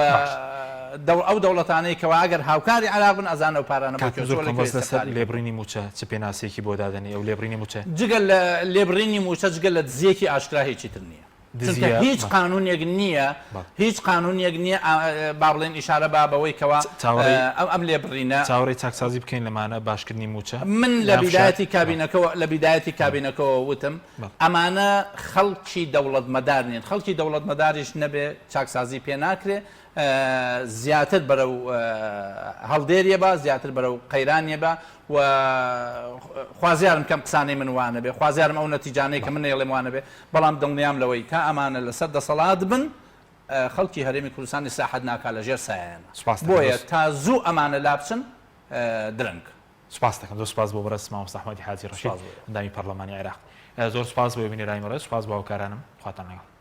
ئەو دەوڵەتانەی کەوا ئەگەر هاوکاری عێراق بن ئەزانن ئەو پارانە بۆ کاک کوێ زۆر چووە لە کەم کوێ بەس لەسەر ئیستیقلالی. لێبڕینی مووچە چ پێناسەیەکی بۆ دادەنێی ئەو لێبڕینی مووچە؟ جگە لە لێبڕینی مووچە جگە لە دزییەکی ئاشکرا هیچی تر نییە. چونکە دزییە هیچ بەڵێ. قانوونێک نییە بەڵێ. هیچ قانوونێک نییە با بڵێین ئیشارە با بەوەی کەوا چاوەڕێی ئەم ئەم لێبڕینە. چاوەڕێی چاکسازی بکەین لەمانە باشکردنی مووچە من لە یان فشار؟ بیدایەتی بەڵێ. کابینەکەوە لە بیدایەتی کابینەکەوە وتم ئەمانە خەڵکی دەوڵەتمەدار نین، خەڵکی دەوڵەتمەداریش نەبێ چاکسازی پێ ناکرێ، زیاتر بەرەو هەڵدێریە با، زیاتر بەرەو قەیرانیە با و خوازیارم کەم قسانەی من وانەبێ، خوازیارم ئەو نەتیجانەی کە من نەیڵێم وانەبێ، بەڵام دڵنیام لەوەی تا ئەمانە لەسەر دەسەڵات بن. خەڵکی هەرێمی کوردستان ئیسراحەت ناکا لە ژێر سایەیانە. سوپاست دەکەم بۆیە زۆر. تا زوو ئەمانە لابچن درەنگ. سوپاست دەکەم زۆر سوپاس بۆ بەڕێز مامۆستا ئەحمەدی حاجی ڕەشید سوپاس بۆ ئێوە. ئەندامی پەڕلەمانی عێراق. زۆر سوپاس بۆ بینەرانی بەڕێز سوپاس بۆ هاوکارانم خواتان لەگەڵ.